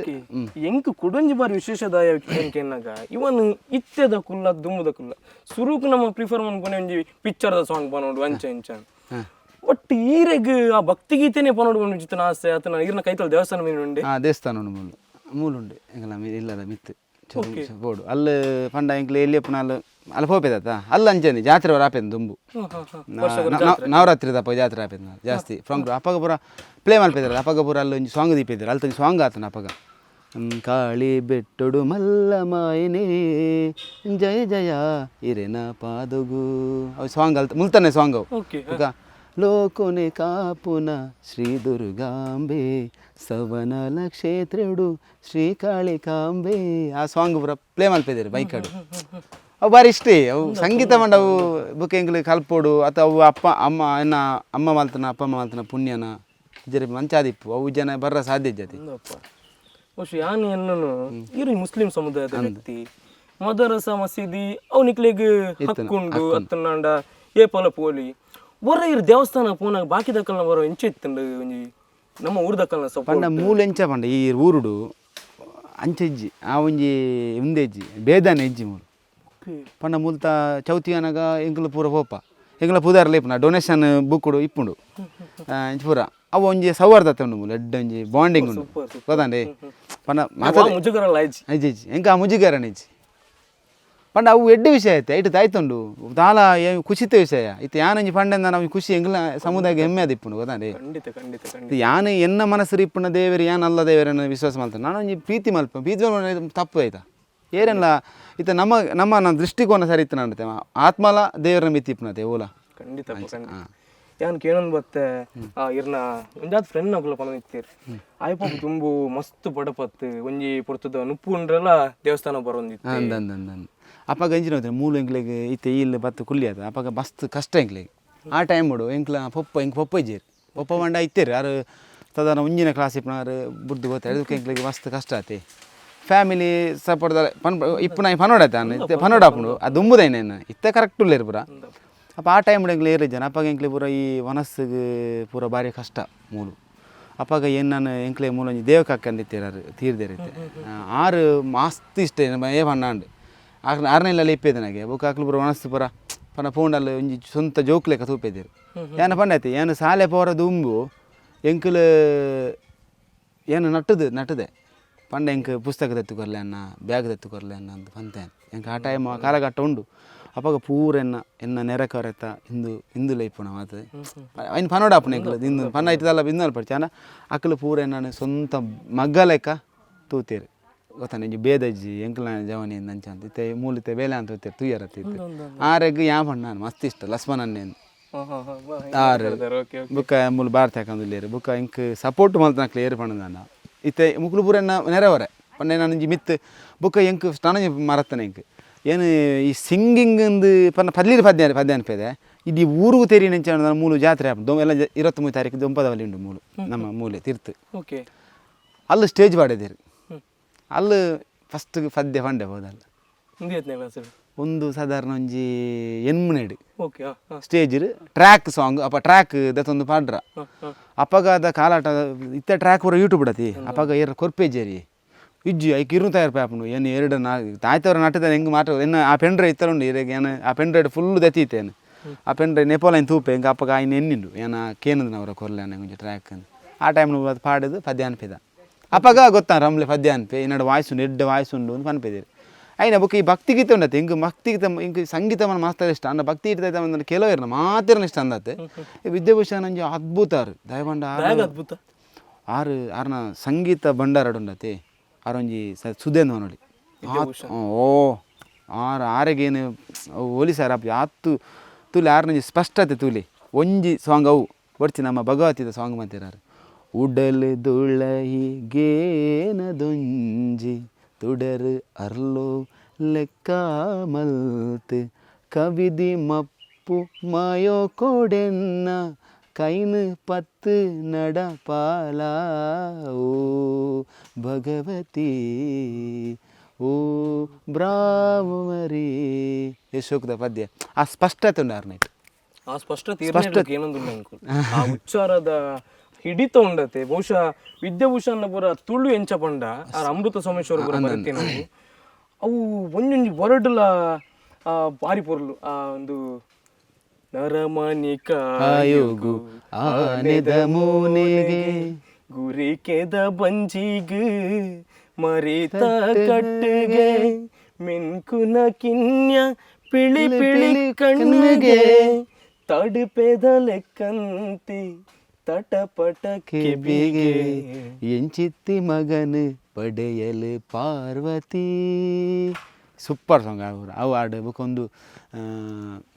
S1: ಎಂಕ್ ಕುಡೊಂಜಿ ಬಾರಿ ವಿಶೇಷದಾಯ ಕೇನಾಗ ಇವನ್ ಇತ್ತೆದ ಕುಲ್ಲ ದುಮ್ಮದ ಕುಲ್ಲ ಸುರುಕು ನಮ್ಮ ಪ್ರಿಫರ್ ಮನ್ಪುನೆ ಒಂಜಿ ಪಿಕ್ಚರ್ದ ಸಾಂಗ್ ಪನೋಡು ಅಂಚ ಇಂಚ. ಒಟ್ಟು ಈರೆಗ್ ಆ ಭಕ್ತಿ ಗೀತೆನೆ ಪನೋಡು ಒಂಜಿತನ ಆಸೆ ಆತನ ಈರ್ನ ಕೈತಲ್ ದೇವಸ್ಥಾನ ಮೀನು ಉಂಡೆ?
S2: ಹಾಂ, ದೇವಸ್ಥಾನ ಉಂಡು, ಮೂಲು ಮೂಲು ಉಂಡು ಎಂಕಲ ಇಲ್ಲದ ಮಿತ್ತು ಬೋಡು. ಅಲ್ಲಿ ಪಂಡ ಎಂಕ್ಲೆ ಎಲ್ಲಿ ಅಲ್ಲ ಅಲ್ಲಿ ಪೋಪೇದತ್ತ ಅಲ್ಲ ಅಂಚನೆ ಜಾತ್ರೆ ವರ ಆಪೇನು ದುಂಬು ನವರಾತ್ರಿ ದಪ್ಪ ಜಾತ್ರೆ ಆಪೇದ ಜಾಸ್ತಿ ಫ್ರಂಗ್. ಅಪ್ಪಗ ಪೂರ ಪ್ಲೇ ಮಲ್ಪೆದ್ರ. ಅಪ್ಪಗ ಪೂರ ಅಲ್ಲಿ ಒಂಜಿ ಸಾಂಗ್ ದೀಪಿದ್ರು, ಅಲ್ಲಿ ಒಂಜಿ ಸಾಂಗ್ ಆತನ ಅಪ್ಪಗ. ಕಾಳಿ ಬೆಟ್ಟೊಡು ಮಲ್ಲ ಮಾಯನೇ ಜಯ ಜಯ ಇರೆನ ಪಾದಗು ಅವು ಸಾಂಗ್ ಅಲ್ತ ಮುಲ್ತಾನೆ ಸಾಂಗ್ ಅವು. ಬೊಕ್ಕ ಲೋಕೊನೆ ಕಾಪುನ ಶ್ರೀ ದುರ್ಗಾಂಬೆ ಸವನಲ ಕ್ಷೇತ್ರಡು ಶ್ರೀ ಕಾಳಿಕಾಂಬೆ ಆ ಸಾಂಗ್ ಪೂರ ಪ್ಲೇ ಮಲ್ಪೆದಿರು ಬೈಕಡು. ಅವು ಬಾರಿ ಇಷ್ಟ ಅವು ಸಂಗೀತ ಮಂಡ ಅವು. ಬುಕ್ ಎಂಗ್ಲು ಕಲ್ಪೋಡು ಅಥವಾ ಅವು ಅಪ್ಪ ಅಮ್ಮ ಎನ್ನ ಅಮ್ಮ ಮಲ್ತನ ಅಪ್ಪ ಅಮ್ಮ ಮಲ್ತನ ಪುಣ್ಯನ ಜರಿ ಮಂಚಾದಿಪ್ಪು ಅವು ಜನ ಬರ್ರ ಸಾಧ್ಯ ಜತಿ.
S1: ಅಂದಪ್ಪ ಬಹುಶಃ ಯಾನ್ ಎನ್ನನು ಇರು ಮುಸ್ಲಿಂ ಸಮುದಾಯದ ವ್ಯಕ್ತಿ, ಮದರಸ ಮಸೀದಿ ಅವು ನಿಕ್ಲೆಗ್ ಹಕ್ಕುಂಡು ಅತ್ತನಾಂಡ ಏಪಲ ಪೋಲಿ ಬೊರ ಇರು ದೇವಸ್ಥಾನ ಪೋನಾಗ ಬಾಕಿ ದಕ್ಕಲ್ನ ಬರೋ ಎಂಚ ಇತ್ತಂಡು ಒಂಜಿ ನಮ್ಮ ಊರ್ ದಕ್ಕಲ್ನ ಸಪೋರ್ಟ್?
S2: ಪಂಡ ಮೂಲ ಎಂಚ ಪಂಡ ಈ ಊರುಡು ಅಂಚ ಇಜ್ಜಿ, ಆ ಒಂಜಿ ಉಂದೆ ಇಜ್ಜಿ, ಭೇದನೆ ಇಜ್ಜಿ ಮೂಲು. ಪಂಡ ಮೂಲ್ತ ಚೌತಿ ಅನಗ ಎಂಕುಲು ಪೂರ ಪೋಪ, ಎಂಕುಲ ಪೂದಾರ್ಲ ಇಪ್ಪುನ ಡೊನೇಷನ್ ಬುಕ್ಕುಡು ಇಪ್ಪುಂಡು. ಇಂಚ ಪೂರ ಅವು ಒಂಜಿ ಸೌಹಾರ್ದತೆ ಉಂಡು ಮೂಲು, ಎಡ್ಡೆ ಒಂಜಿ ಬಾಂಡಿಂಗ್ ಉಂಡು ಗೊತ್ತಾಂಡೆ. ಪಂಡ ಮಾತ
S1: ಮುಜುಗರಲ್ಲ ಇಜ್ಜಿ?
S2: ಇಜ್ಜಿ ಇಜ್ಜಿ, ಎಂಕ ಆ ಮುಜುಗರನ ಇಜ್ಜಿ. ಪಂಡ ಅವು ಎಡ್ಡೆ ವಿಷಯ ಐತೆ, ಐಟ್ ತಾಯ್ತುಂಡು ದಾಲ ಏ ಖುಷಿತ ವಿಷಯ ಇತ್ತೆ. ಯಾನೊಂಜಿ ಪಂಡ ನಾವು ಖುಷಿ ಎಂಕುಲ ಸಮುದಾಯಕ್ಕೆ ಹೆಮ್ಮೆ ಅದು ಇಪ್ಪುಂಡು ಗೊತ್ತಾಂಡೆ.
S1: ಖಂಡಿತ ಖಂಡಿತ ಖಂಡಿತ.
S2: ಇದು ಯಾನು ಎನ್ನ ಮನಸ್ಸು ಇಪ್ಪುನ ದೇವರು ಯಾನ್ ಅಲ್ಲ ದೇವರನ್ನು ವಿಶ್ವಾಸ ಮಾಡ್ತಾನೆ. ನಾನು ಒಂಜಿ ಪ್ರೀತಿ ಮಲ್ಪ ಪ್ರೀತಿ ಮಲ್ಪುನ ತಪ್ಪು ಆಯ್ತಾ ಏರೆಲ್ಲ ಇತ್ತ ನಮ್ಮ ನಮ್ಮ ನನ್ನ ದೃಷ್ಟಿಕೋನ ಸರಿ ಇತ್ತು ನಾನು ಆತ್ಮಲ ದೇವರ ಮಿತಿ ಇಪ್ಪುನತೆ ಓಲ.
S1: ಖಂಡಿತ ಖಂಡಿತ. ಯಾನ್ ಕೇಳೊಂದು ಬತ್ತೆ ಆ ಇರ್ನ ಒಂಜಾತ್ ಫ್ರೆಂಡ್ ನಕುಲ ಪನ ಇತ್ತೀರ್ ಆಯ್ ಪಾಪ ತುಂಬು ಮಸ್ತ್ ಬಡಪತ್ತು ಒಂಜಿ ಪೊರ್ತದ ನುಪ್ಪು ಉಂಡ್ರೆಲ್ಲ ದೇವಸ್ಥಾನ ಬರೊಂದಿತ್ತು.
S2: ಅಂದ ಅಂದ ಅಂದ ಅಂದ ಅಪ್ಪಗ ಎಂಜಿನ ಹೋದ್ರೆ ಮೂಲು ಎಂಕ್ಲೆಗ್ ಇತ್ತೆ ಇಲ್ಲಿ ಬತ್ತು ಕುಲ್ಲಿ ಆತ. ಅಪ್ಪಗ ಮಸ್ತ್ ಕಷ್ಟ ಎಂಕ್ಲೆಗ್ ಆ ಟೈಮ್ ಉಡು. ಎಂಕ್ಲ ಪೊಪ್ಪ ಎಂಕ್ ಪೊಪ್ಪ ಇಜ್ಜೇರು, ಪೊಪ್ಪ ಮಂಡ ಇತ್ತೇರು ಯಾರು ಸಾಧಾರಣ ಒಂಜಿನ ಕ್ಲಾಸ್ ಇಪ್ಪನಾರು ಬುಡ್ದು ಗೊತ್ತಾರೆ. ಅದಕ್ಕೆ ಎಂಕ್ಲೆಗ್ ಮಸ್ತ್ ಕಷ್ಟ ಆತೆ. ಫ್ಯಾಮಿಲಿ ಸಪೋರ್ಟ್ ಪನ್ ಇಪ್ಪು ನಾ ಪನೋಡ ಆಯ್ತು ಇತ್ತೆ ಪನೋಡ ಆಪುಂಡು ಅದು ದುಂಬುದೈನ ಇತ್ತೆ ಕರೆಕ್ಟ್ ಉಲ್ಲೇರು ಪೂರ. ಅಪ್ಪ ಆ ಟೈಮ್ ಎಂಕ್ಲೆ ಏರು ಜನ ಅಪ್ಪಗ ಎಂಕ್ಲೆ ಪೂರ ಈ ಮನಸ್ಸಿಗೆ ಪೂರ ಭಾರಿ ಕಷ್ಟ ಮೂಲು. ಅಪ್ಪಗ ಏನು ನಾನು ಎಂಕ್ಲೆ ಮೂಲ ಒಂಜಿ ದೇವಕಾಕಂದಿತ್ತೇರು ತೀರ್ದೇರಿತ್ತೆ ಆರು ಮಸ್ತ್ ಇಷ್ಟ ಏ ಪಣ್ಣಾಂಡ್ ಆರನೆಲ್ಲ ಇಪ್ಪೇದೆ ನನಗೆ. ಬೊಕ್ಕ ಅಕ್ಲು ಪೂರ ಮನಸ್ಸು ಪೂರ ಪನ ಫೋನಲ್ಲಿ ಒಂಜಿ ಸ್ವಂತ ಜೋಕ್ಲೆಕ ತೂಪೆದೇರು. ಏನ ಪಂಡೈತೆ ಏನು ಸಾಲೆ ಪೋರ ದುಂಬು ಎಂಕುಲು ಏನು ನಟ್ಟದು ನಟ್ಟದೆ ಪಂಡ ಎಂಕ್ ಪುಸ್ತಕ ತೆತ್ತುಕೊರ್ಲೆ ಅನ್ನ ಬ್ಯಾಗ್ ತೆತ್ತುಕೊರ್ಲೆ ಅನ್ನ ಅಂತ ಪಂತೆ ಎಂಕ್ ಆ ಟೈಮ್ ಆ ಕಾಲಘಟ್ಟ ಉಂಡು. ಅಪಗ ಪೂರ ಎನ್ನ ಎನ್ನ ನೆರೆಕೊರೆತ ಹಿಂದೂ ಹಿಂದೂ ಲೈಪುನ ಮಾತು ಐನ್ ಪನೋಡ ಆಪುನ ಎಂಕ್ಲು ಹಿಂದೂ ಪನ್ನ ಇತ್ತದಲ್ಲ ಹಿಂದೂ ಅಲ್ಪ ಚಾನ ಅಕ್ಲು ಪೂರ ಎನ್ನ ಸ್ವಂತ ಮಗ್ಗ ಲೆಕ್ಕ ತೂತೇರು ಗೊತ್ತಾನೆ. ಒಂಜಿ ಬೇದಜ್ಜಿ ಎಂಕ್ಲ ಜವನಿ ಅಂಚ ಅಂತ ಇತ್ತೆ ಮೂಲಿತೆ ಬೇಲೆ ಅಂತ ತೂತೇರು ತೂಯರತ್ತೆ ಇತ್ತೆ ಆರೆಗ್ ಯಾ ಪಣ್ಣ ಮಸ್ತ್ ಇಷ್ಟ ಲಕ್ಷ್ಮಣನ್ನೇ ಆರು.
S1: ಓಕೆ.
S2: ಬುಕ್ಕ ಮೂಲು ಭಾರತ ಹಾಕೊಂದಿಲ್ಲೇರು ಬುಕ್ಕ ಇಂಕ್ ಸಪೋರ್ಟ್ ಮಲ್ತನಕ್ಲೆ ಏರು ಪಣ್ಣದಾನ ಇತ್ತೆ ಮುಕ್ಲು ಪೂರ ಎನ್ನ ನೆರೆವರೆ ಪಂಡ ನಾನೊಂಜಿ ಮಿತ್ ಬುಕ್ಕ ಎಂಕ್ ಸ್ನಾನ ಮರತ್ತನೆ ಎಂಕ್ ಏನು ಈ ಸಿಂಗಿಂಗ್ ಅಂದು ಪನ್ನ ಪದ್ಲಿರು ಪದ್ಯ ಪದ್ಯ ಅನ್ಪೇದೆ ಇಡೀ ಊರುಗು ತೆರಿ ನೆಂಚ ಮೂಲು ಜಾತ್ರೆ ಆಪುಂಡು. ದೊ ಎಲ್ಲ 23 ತಾರೀಕು ದೊಂಪದವಲ್ಲಿ ಉಂಡು ಮೂಲು ನಮ್ಮ ಮೂಲೆ ತೀರ್ತು. ಅಲ್ಲಿ ಸ್ಟೇಜ್ ಪಾಡಿದ್ದೀರಿ. ಅಲ್ಲಿ ಫಸ್ಟ್ ಪದ್ಯ ಪಂಡೆ ಹೋದಲ್ಲ.
S1: ಒಂದು ಎತ್ತನೇ ಕ್ಲಾಸ್?
S2: ಒಂದು ಸಾಧಾರಣ ಒಂಜಿ ಎನ್ಮುನೇಡು.
S1: ಓಕೆ ಹಾ ಹಾ.
S2: Stage track song ಅಪ್ಪ ಟ್ರ್ಯಾಕ್ ದತ್ತೊಂದು ಪಾಡ್ರ.
S1: ಹಾ ಹಾ.
S2: ಅಪ್ಪಗಾದ ಕಾಲಾಟ ಇತ್ತ ಟ್ರ್ಯಾಕ್ ಪೂರ ಯೂಟ್ಯೂಬ್ ಡತಿ. ಅಪ್ಪಗ ಏರ ಕೊರ್ಪೇಜೇರಿ ಇಜ್ಜಿ ಐಕ್ 200 ರೂಪಾಯಿ ಆಪುಂಡು. ಏನು ಎರಡು ನಾ ತಾಯ್ತವ್ರ ನಟದ ಹೆಂಗೆ ಮಾಟ ಎನ್ನ ಆ ಪೆನ್ ಡ್ರೈವ್ ಇತ್ತರುಂಡು ಇರೆಗ್ ಏನ ಆ pen drive full ದತ್ತೀತೇನು. ಆ ಪೆನ್ ಡ್ರೈವ್ ನೆಪೋಲೈನ್ ತೂಪೆ ಹೆಂಗೆ ಅಪ್ಪಗ ಆಯ್ನ ಎನ್ನಿಂಡು ಏನ ಕೇನದ ಅವರ ಕೊರ್ಲೆ ಒಂಜಿ ಟ್ರ್ಯಾಕ್ ಆ ಟೈಮ್ ಅದು ಪಾಡದು ಪದ್ಯ ಅನ್ಪಿದ. ಅಪ್ಪಗ ಗೊತ್ತಾ ರಮ್ಲೆ ಪದ್ಯ ಅನ್ಪೆ ಇನ್ನಡು ವಾಯ್ಸ್ ಉಂಡು ಎಡ್ಡೆ ವಾಯ್ಸ್ ಉಂಡು ಅಂತ ಪನ್ಪೆದಿರು. ಐನ ಬೊಕ್ಕ ಈ ಭಕ್ತಿಗೀತೆ ಉಂಡತ್ತೆ ಹಿಂಗೆ ಭಕ್ತಿಗೀತೆ ಹಿಂಗೆ ಸಂಗೀತ ಮನ ಮಾಸ್ತರ್ ಇಷ್ಟ ಅಂದ ಭಕ್ತಿ ಗೀತೆ ಬಂದ್ರೆ ಕೆಲವು ಮಾತಿರನ ಇಷ್ಟ ಅಂದತ್ತೆ. ಈ ವಿದ್ಯಾಭೂಷಣ ಒಂಜಿ ಅದ್ಭುತ ಆರು ದಯಪಂಡ.
S1: ಬ್ಯಾಗ್ ಅದ್ಭುತ.
S2: ಆರು ಆರ್ನ ಸಂಗೀತ ಭಂಡಾರ ಉಂಡತೆ ಆರೊಂಜಿ ಸುದೇಂದ್ರ ನೋಡಿ. ಓ ಆರು ಆರೆಗೇನು ಹೋಲಿಸಾರ ಆತು ತುಲಿ ಆರ್ನೊಂಜಿ ಸ್ಪಷ್ಟತೆ ತುಲಿ ಒಂಜಿ ಸಾಂಗ್ ಅವು ಒಡ್ಚಿ ನಮ್ಮ ಭಗವತಿದ ಸಾಂಗ್ ಮಂತಿರಾರು. ಉಡಲ್ ದುಳಹಿಗೇನದೊಂಜಿ ತುಡರ್ ಅರ್ಲೋ ಲೆಕ್ಕ ಮಲ್ತ್ ಕವಿದಿ ಮಪ್ಪು ಮಯೋ ಕೊಡೆನ್ನ ಕೈನ್ ಪತ್ತು ನಡಪಾಲ ಓ ಭಗವತಿ ಓ ಬ್ರಾಹ್ಮರಿ ಯಶೋಕದ ಪದ್ಯ ಆ ಸ್ಪಷ್ಟತೆ ಉಂಡು ಆರ್ನೈಟ್.
S1: ಆ ಸ್ಪಷ್ಟತೆ ಏನೊಂದು ಅಂಕುಲ್ ಆ ಉಚ್ಚಾರದ ಹಿಡಿತ ಉಂಡತೆ. ಬಹುಶಃ ವಿದ್ಯಾಭೂಷಣ ಪೂರ ತುಳು ಎಂಚ ಪಂಡ ಆರ್ ಅಮೃತ ಸೋಮೇಶ್ವರ ಪೂರ ಬರುತ್ತೆ ನಾವು ಅವು ಒಂಜೊಂಜಿ ವರ್ಡ್ಲ ಬಾರಿ ಪೊರ್ಲು. ಆ ಒಂದು ನರಮನಿಕ
S2: ಆಯೋಗು ಆನೆದ ಮೂನೆಗೆ
S1: ಗುರಿಕೆದ ಬಂಜಿಗ್ ಮರಿತ ಕಟ್ಟುಗೆ ಮಿನ್ಕುನ ಕಿನ್ಯ ಪಿಳಿ ಪಿಳಿ ಕಣ್ಣುಗೆ ತಡುಪೆದ ಲೆಕ್ಕಂತಿ ತಟಪಟ
S2: ಕೆಬಿಗೆ
S1: ಕೆಬಿಗೆ
S2: ಎಂಚಿತ್ತಿ ಮಗನು ಪಡೆಯಲು ಪಾರ್ವತಿ. ಸೂಪರ್ ಸಾಂಗ್ ಅವು ಅವು ಹಾಡು. ಬೊಕೊಂದು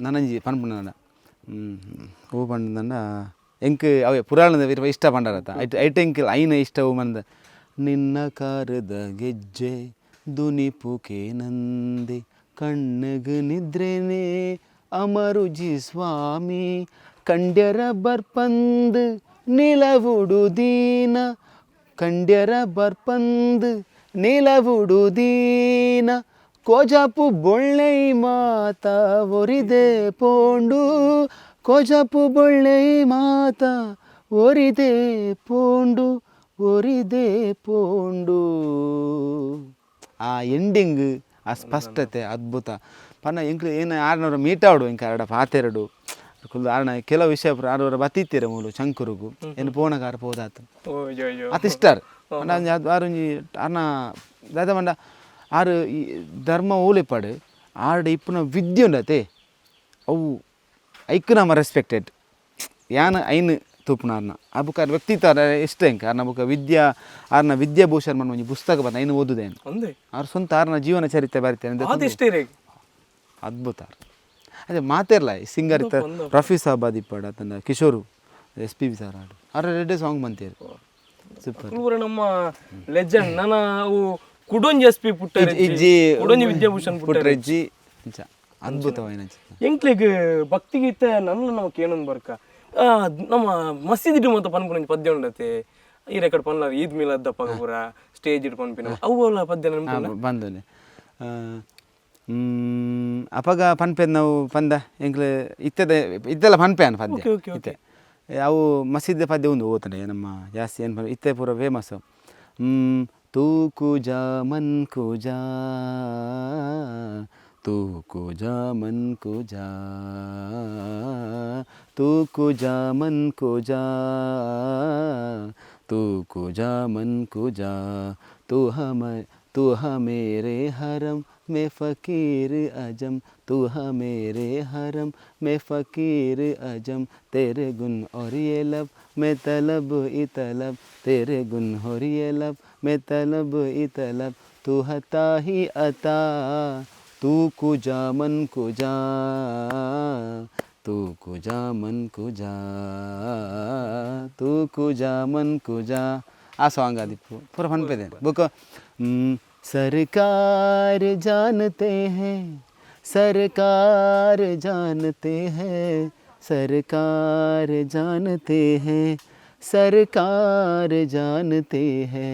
S2: ನನಂಜಿ ಪನ್ಪುಂಡ ಹೂ ಪಂಡ ಎಂಕ್ ಅವೇ ಪುರಾಣದ ಇಷ್ಟ ಪಂಡರತ್ತ ಐಟ್ ಐಟ್ ಎಂಕ್ ಐನ ಇಷ್ಟ ಹೂ ಮಂದ ನಿನ್ನ ಕಾರದ ಗೆಜ್ಜೆ ದುನಿಪುಕೆ ನಂದಿ ಕಣ್ಣಗ್ ನಿದ್ರೆನೇ ಅಮರುಜಿ ಸ್ವಾಮಿ ಕಂಡ್ಯರ ಬರ್ಪಂದು ನಿಲವುಡು ದೀನ ಕಂಡ್ಯರ ಬರ್ಪಂದು ನಿಲವುಡು ದೀನ ಕೋಜಾಪು ಬೊಳ್ಳೆೈ ಮಾತ ಒರಿದೆ ಪೋಂಡು ಕೋಜಾಪು ಬೊಳ್ಳೆೈ ಮಾತ ಒರಿದೆ ಪೋಂಡು ಒರಿದೆ ಪೋಂಡು. ಆ ಎಂಡಿಂಗ್ ಆ ಸ್ಪಷ್ಟತೆ ಅದ್ಭುತ ಪನ್ನ. ಎಂಕ್ಲು ಏನು ಆರ್ನವ್ರ ಮೀಟ್ ಆವಡು ಎಂಕ ಆರಡ ಪಾತೆರಡು ಕುಲ್ದು ಆರ್ನ ಕೆಲವು ವಿಷಯ ಆರವರ ಬತ್ತಿತ್ತೀರ ಮೂಲು ಚಂಕುರುಗು ಏನು ಪೋಣಗಾರ ಪೋದಾತು.
S1: ಅಯ್ಯೋ.
S2: ಅತ್ ಇಷ್ಟಾರ್ ಪಂಡ ಒಂಜಿ ಅದು ಆರೊಂಜಿ ಆರ್ನ ದಾದ ಪಂಡ ಆರು ಈ ಧರ್ಮ ಓಲಿಪಾಡು ಆರ್ಡ ಇಪ್ಪುನ ವಿದ್ಯೆ ಉಂಡತೆ ಅವು ಐಕ್ ನಮ್ಮ ರೆಸ್ಪೆಕ್ಟೆಡ್ ಯಾನ್ ಐನ್ ತೂಪುನ ಆರ್ನ ಆ ಬುಕ್ಕ ಆರ್ ವ್ಯಕ್ತಿತ್ವ ಆರ್ ಇಷ್ಟ ಎಂಕ ಆರ್ನ ಬುಕ್ಕ ವಿದ್ಯಾ ಆರ್ನ ವಿದ್ಯಾಭೂಷಣ ಮನ್ ಒಂಜಿ ಪುಸ್ತಕ ಬಂದ ಐನ್ ಓದುದೇನು.
S1: ಒಂದೇ.
S2: ಆರ್ ಸ್ವಂತ ಆರ್ನ ಜೀವನ ಚರಿತ್ರೆ ಬರಿತೇನೆ.
S1: ಅದಿಷ್ಟೇ ರೇ.
S2: ಅದ್ಭುತ ಆರ್. ಅದೇ ಮಾತೇರ್ಲ ಸಿಂಗರ್ ಇತ್ತ ರಫಿ ಸಾಬ್ ಆದಿಪ್ಪಾಡ ಆತನ ಕಿಶೋರು S P B sir ಆಡು ಆರ್ ರೆಡ್ಡೆ ಸಾಂಗ್ ಬಂತೇರು ಸೂಪರ್.
S1: ಪೂರ ನಮ್ಮ ಲೆಜೆಂಡ್ ನನ್ನ ಅವು ಕುಡೊಂಜಿ ಎಸ್ ಪಿ ಪುಟ್ಟ
S2: ಇಜ್ಜಿ
S1: ಕುಡೊಂಜಿ ವಿದ್ಯಾಭೂಷಣ್ ಪುಟ್ಟ
S2: ಪುಟ್ಟರೆಜ್ಜಿ ಅಂಚ ಅದ್ಭುತವಾಯಿನ ಚಿತ್ರ.
S1: ಎಂಕ್ಲೆಗ್ ಭಕ್ತಿಗೀತೆ ನನ್ನ ನಮಕ್ ಏನೊಂದು ಬರ್ಕ ನಮ್ಮ ಮಸೀದಿಡ್ ಮಾತ ಪನ್ಪುನ ಒಂಜಿ ಪದ್ಯ ಉಂಡತೆ ಈ ರೆಕಾರ್ಡ್ ಪನ್ಲಾರ ಈದ್ ಮಿಲಾದ್ ದಪ್ಪಾಗ ಪೂರ ಸ್ಟೇಜ್ ಇಡ್ ಪನ್ಪಿನ ಅವು ಅಲ್ಲ ಪದ್ಯ ನೆನಪುಂಡ?
S2: ಬಂದನೆ ಅಪಗ ಪನ್ಪೆದ್ ನಾವು ಪಂದ ಎಂಕ್ಲೆ ಇತ್ತದ ಇತ್ತೆಲ್ಲ ಪನ್ಪೆ ಅನ್ ಪದ್ಯ.
S1: Okay, okay,
S2: ಇತ್ತೆ ಅವು ಮಸೀದಿ ಪದ್ಯ ಒಂದು ಓತನೆ ನಮ್ಮ ಜಾಸ್ತಿ ಏನು ಇತ್ತೆ ಪೂರ ಫೇಮಸ್. ತೂ ಕುಜಾ ಮನ್ ಕುಜಾ ತೂ ಕುಜಾ ಮನ್ ಕುಜಾ ತೂ ಕುಜಾ ಮನ್ ಕುಜಾ तू कुजा मन कुजा तू हम तू मेरे हरम में फ़कीर अजम तू मेरे हरम में फ़कीर अजम तेरे गुण और ये लब में तलब इ तलब तेरे गुण और ये लब में तलब इ तलब तू हता ही अता तू कुजा मन कुजा तू कुजा मन कुजा तू कुजा मन कुजा ಆ ಸಾಂಗ್ ಅದು ಪೂರ ಪನ್ಪೆದೆ ಬುಕ್. सरकार जानते हैं सरकार जानते हैं सरकार जानते हैं ಸರ್ಕಾರ ಜಾನತೆ ಹೇ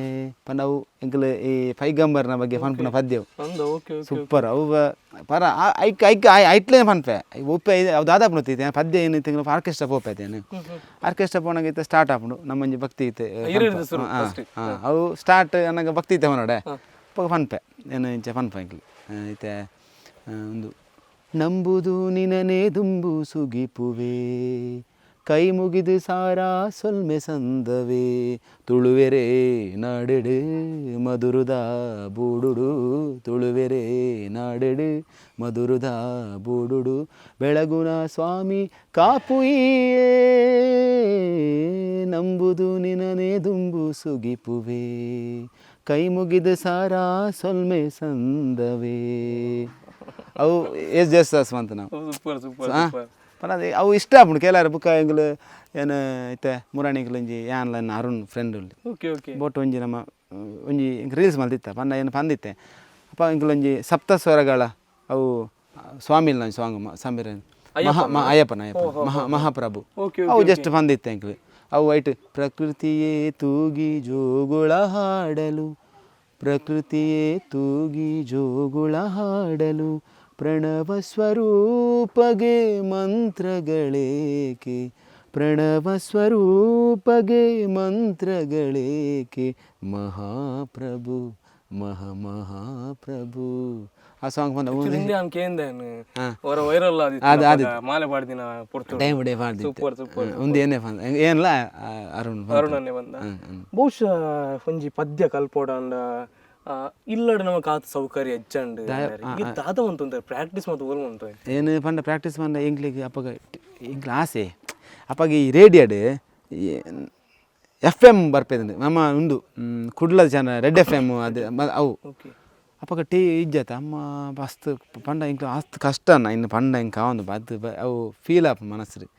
S2: ಪಂಡ ಅವು ಎಂಕುಲು ಈ ಪೈಗಂಬರ್ನ ಬಗ್ಗೆ ಪನ್ಪುನ ಪದ್ಯವು.
S1: ಅಂದ, okay okay.
S2: Super. ಅವು ಪರ ಐಕ್ ಐಕ್ ಐಟ್ಲೇ ಪನ್ಪೆ ಒಪ್ಪೆ. ಅವು ದಾದಾಪುಂಡು ಇತ್ತೆ ಪದ್ಯ ಏನು ತಿಂಗಳು ಆರ್ಕೆಸ್ಟ್ರಾ ಪೋಪೆ ಏನು ಆರ್ಕೆಸ್ಟ್ರಾ ಪೋನಾಗ ಇತ್ತೆ ಸ್ಟಾರ್ಟ್ ಆಪುಂಡು ನಮ್ಮೊಂಜಿ ಭಕ್ತಿ ಇತ್ತೆ.
S1: ಇರು ಸುರು first.
S2: ಅವು ಸ್ಟಾರ್ಟ್ ಅನ್ನಗ ಭಕ್ತಿ ಇತ್ತೆ ಮನೋಡೆ ಪೊಕ ಪನ್ಪೆ ಏನು ಇಂಚ ಪನ್ಪೆ ಎಂಕ್ಲು ಇತ್ತೆ ಒಂದು ನಂಬುದು ನಿನನೇ ದುಂಬು ಸುಗಿಪುವೆ ಕೈ ಮುಗಿದು ಸಾರಾ ಸೊಲ್ಮೆ ಸಂದವೇ ತುಳುವೆರೇ ನಾಡೆಡು ಮಧುರುದ ಬೂಡುಡು ತುಳುವೆರೇ ನಾಡೆಡು ಮಧುರುದ ಬೂಡುಡು ಬೆಳಗುನ ಸ್ವಾಮಿ ಕಾಪುಯಿಯೇ ನಂಬುದು ನಿನನೇ ದುಂಬು ಸುಗಿಪುವೆ ಕೈ ಮುಗಿದು ಸಾರಾ ಸೊಲ್ಮೆ ಸಂದವೇ. ಅವು ಎಸ್ ಜಸ್ತಾಸ್ ಅಂತ ನಾವು.
S1: Super super super.
S2: ಪಂಡ ಅದೇ ಅವು ಇಷ್ಟ ಆಪುಂಡು ಕೆಲವರು. ಬುಕ್ಕ ಎಂಕುಲು ಏನು ಇತ್ತೆ ಮುರಾಣಿಗ್ಲು ಒಂಜಿ ಯಾನ್ಲ ಎನ್ನ ಅರುಣ್ ಫ್ರೆಂಡ್ ಉಂಡು.
S1: Okay okay.
S2: Boat ಒಂಜಿ ನಮ್ಮ ಒಂಜಿ ಎಂಕ್ ರೀಲ್ಸ್ ಮಲ್ತಿತ್ತ ಪಂಡ ಏನು ಪಂದಿತ್ತೆ ಅಪ್ಪ ಎಂಕುಲು ಒಂಜಿ ಸಪ್ತಸ್ವರಗಳ ಅವು ಸ್ವಾಮಿ ಒಂಜಿ ಸಾಂಗ್ ಸಂಬಿರ ಮಹಾ ಅಯ್ಯಪ್ಪನ ಅಯ್ಯಪ್ಪನ ಮಹಾ ಮಹಾಪ್ರಭು. ಅವು ಜಸ್ಟ್ ಪಂದಿತ್ತೆ ಎಂಕುಲು. ಅವು ಐಟ್ ಪ್ರಕೃತಿಯೇ ತೂಗಿ ಜೋಗುಳ ಹಾಡಲು ಪ್ರಕೃತಿಯೇ ತೂಗಿ ಜೋಗುಳ ಹಾಡಲು ಪ್ರಣವ ಸ್ವರೂಪಗೆ ಮಂತ್ರಗಳೇಕೆ ಪ್ರಣವ ಸ್ವರೂಪಗೆ ಮಂತ್ರಗಳೇಕೆ ಮಹಾಪ್ರಭು ಮಹ ಮಹಾಪ್ರಭು. ಆ ಸಾಂಗ್ ಬಂದ
S1: ಹಿಂದೆ ನಾನು ಕೇಂದೇನು ಹೊರ ವೈರಲ್
S2: ಅದು
S1: ಆದಿತ್ತು ಮಾಲೆ ಪಾಡ್ದಿನ ಪೊರ್ತು.
S2: ಟೈಮ್ ಡೇ ಪಾಡ್ದಿತ್ತೆ.
S1: Super super.
S2: ಒಂದು ಏನೇ ಫನ್ ಏನಲ್ಲ ಅರುಣ್ ಬಂತ.
S1: ಅರುಣನ್ನೇ ಬಂದ.
S2: ಹ್ಮ್, ಹ್ಮ್.
S1: ಬಹುಶಃ ಒಂಜಿ ಪದ್ಯ ಕಲ್ಪೋಡಂಡ ಇಲ್ಲಡ್ ನಮಕ್ ಆತ್ ಸೌಕರ್ಯ ಹೆಚ್ಚಂಡ್ ಈ ದಾದ ಉಂಟು ಪ್ರಾಕ್ಟೀಸ್ ಮತ್ತು ಓಲ್ ಉಂಟು.
S2: ಏನು ಪಂಡ ಪ್ರಾಕ್ಟೀಸ್ ಪಂಡ ಎಂಕ್ಲಿಗ್ ಅಪ್ಪಗ ಎಂಕ್ಲ ಆಸೆ ಅಪ್ಪಗ ಈ ರೇಡಿಯೋಡ್ ಎಫ್ ಎಮ್ ಬರ್ಪೇದಂಡು ನಮ್ಮ ಉಂದು ಕುಡ್ಲದ ಜನ red F M ಅದು ಅವು. ಅಪ್ಪಗ ಟೀ ಇಜ್ಜತ ಅಮ್ಮ ಮಸ್ತ್ ಪಂಡ ಎಂಕ್ಲ ಆಸ್ತ್ ಕಷ್ಟ ಅನ್ನ ಇನ್ನು ಪಂಡ ಎಂಕ್ ಆವೊಂದು ಅದು ಅವು ಫೀಲ್ ಆಪ ಮನಸ್ಸು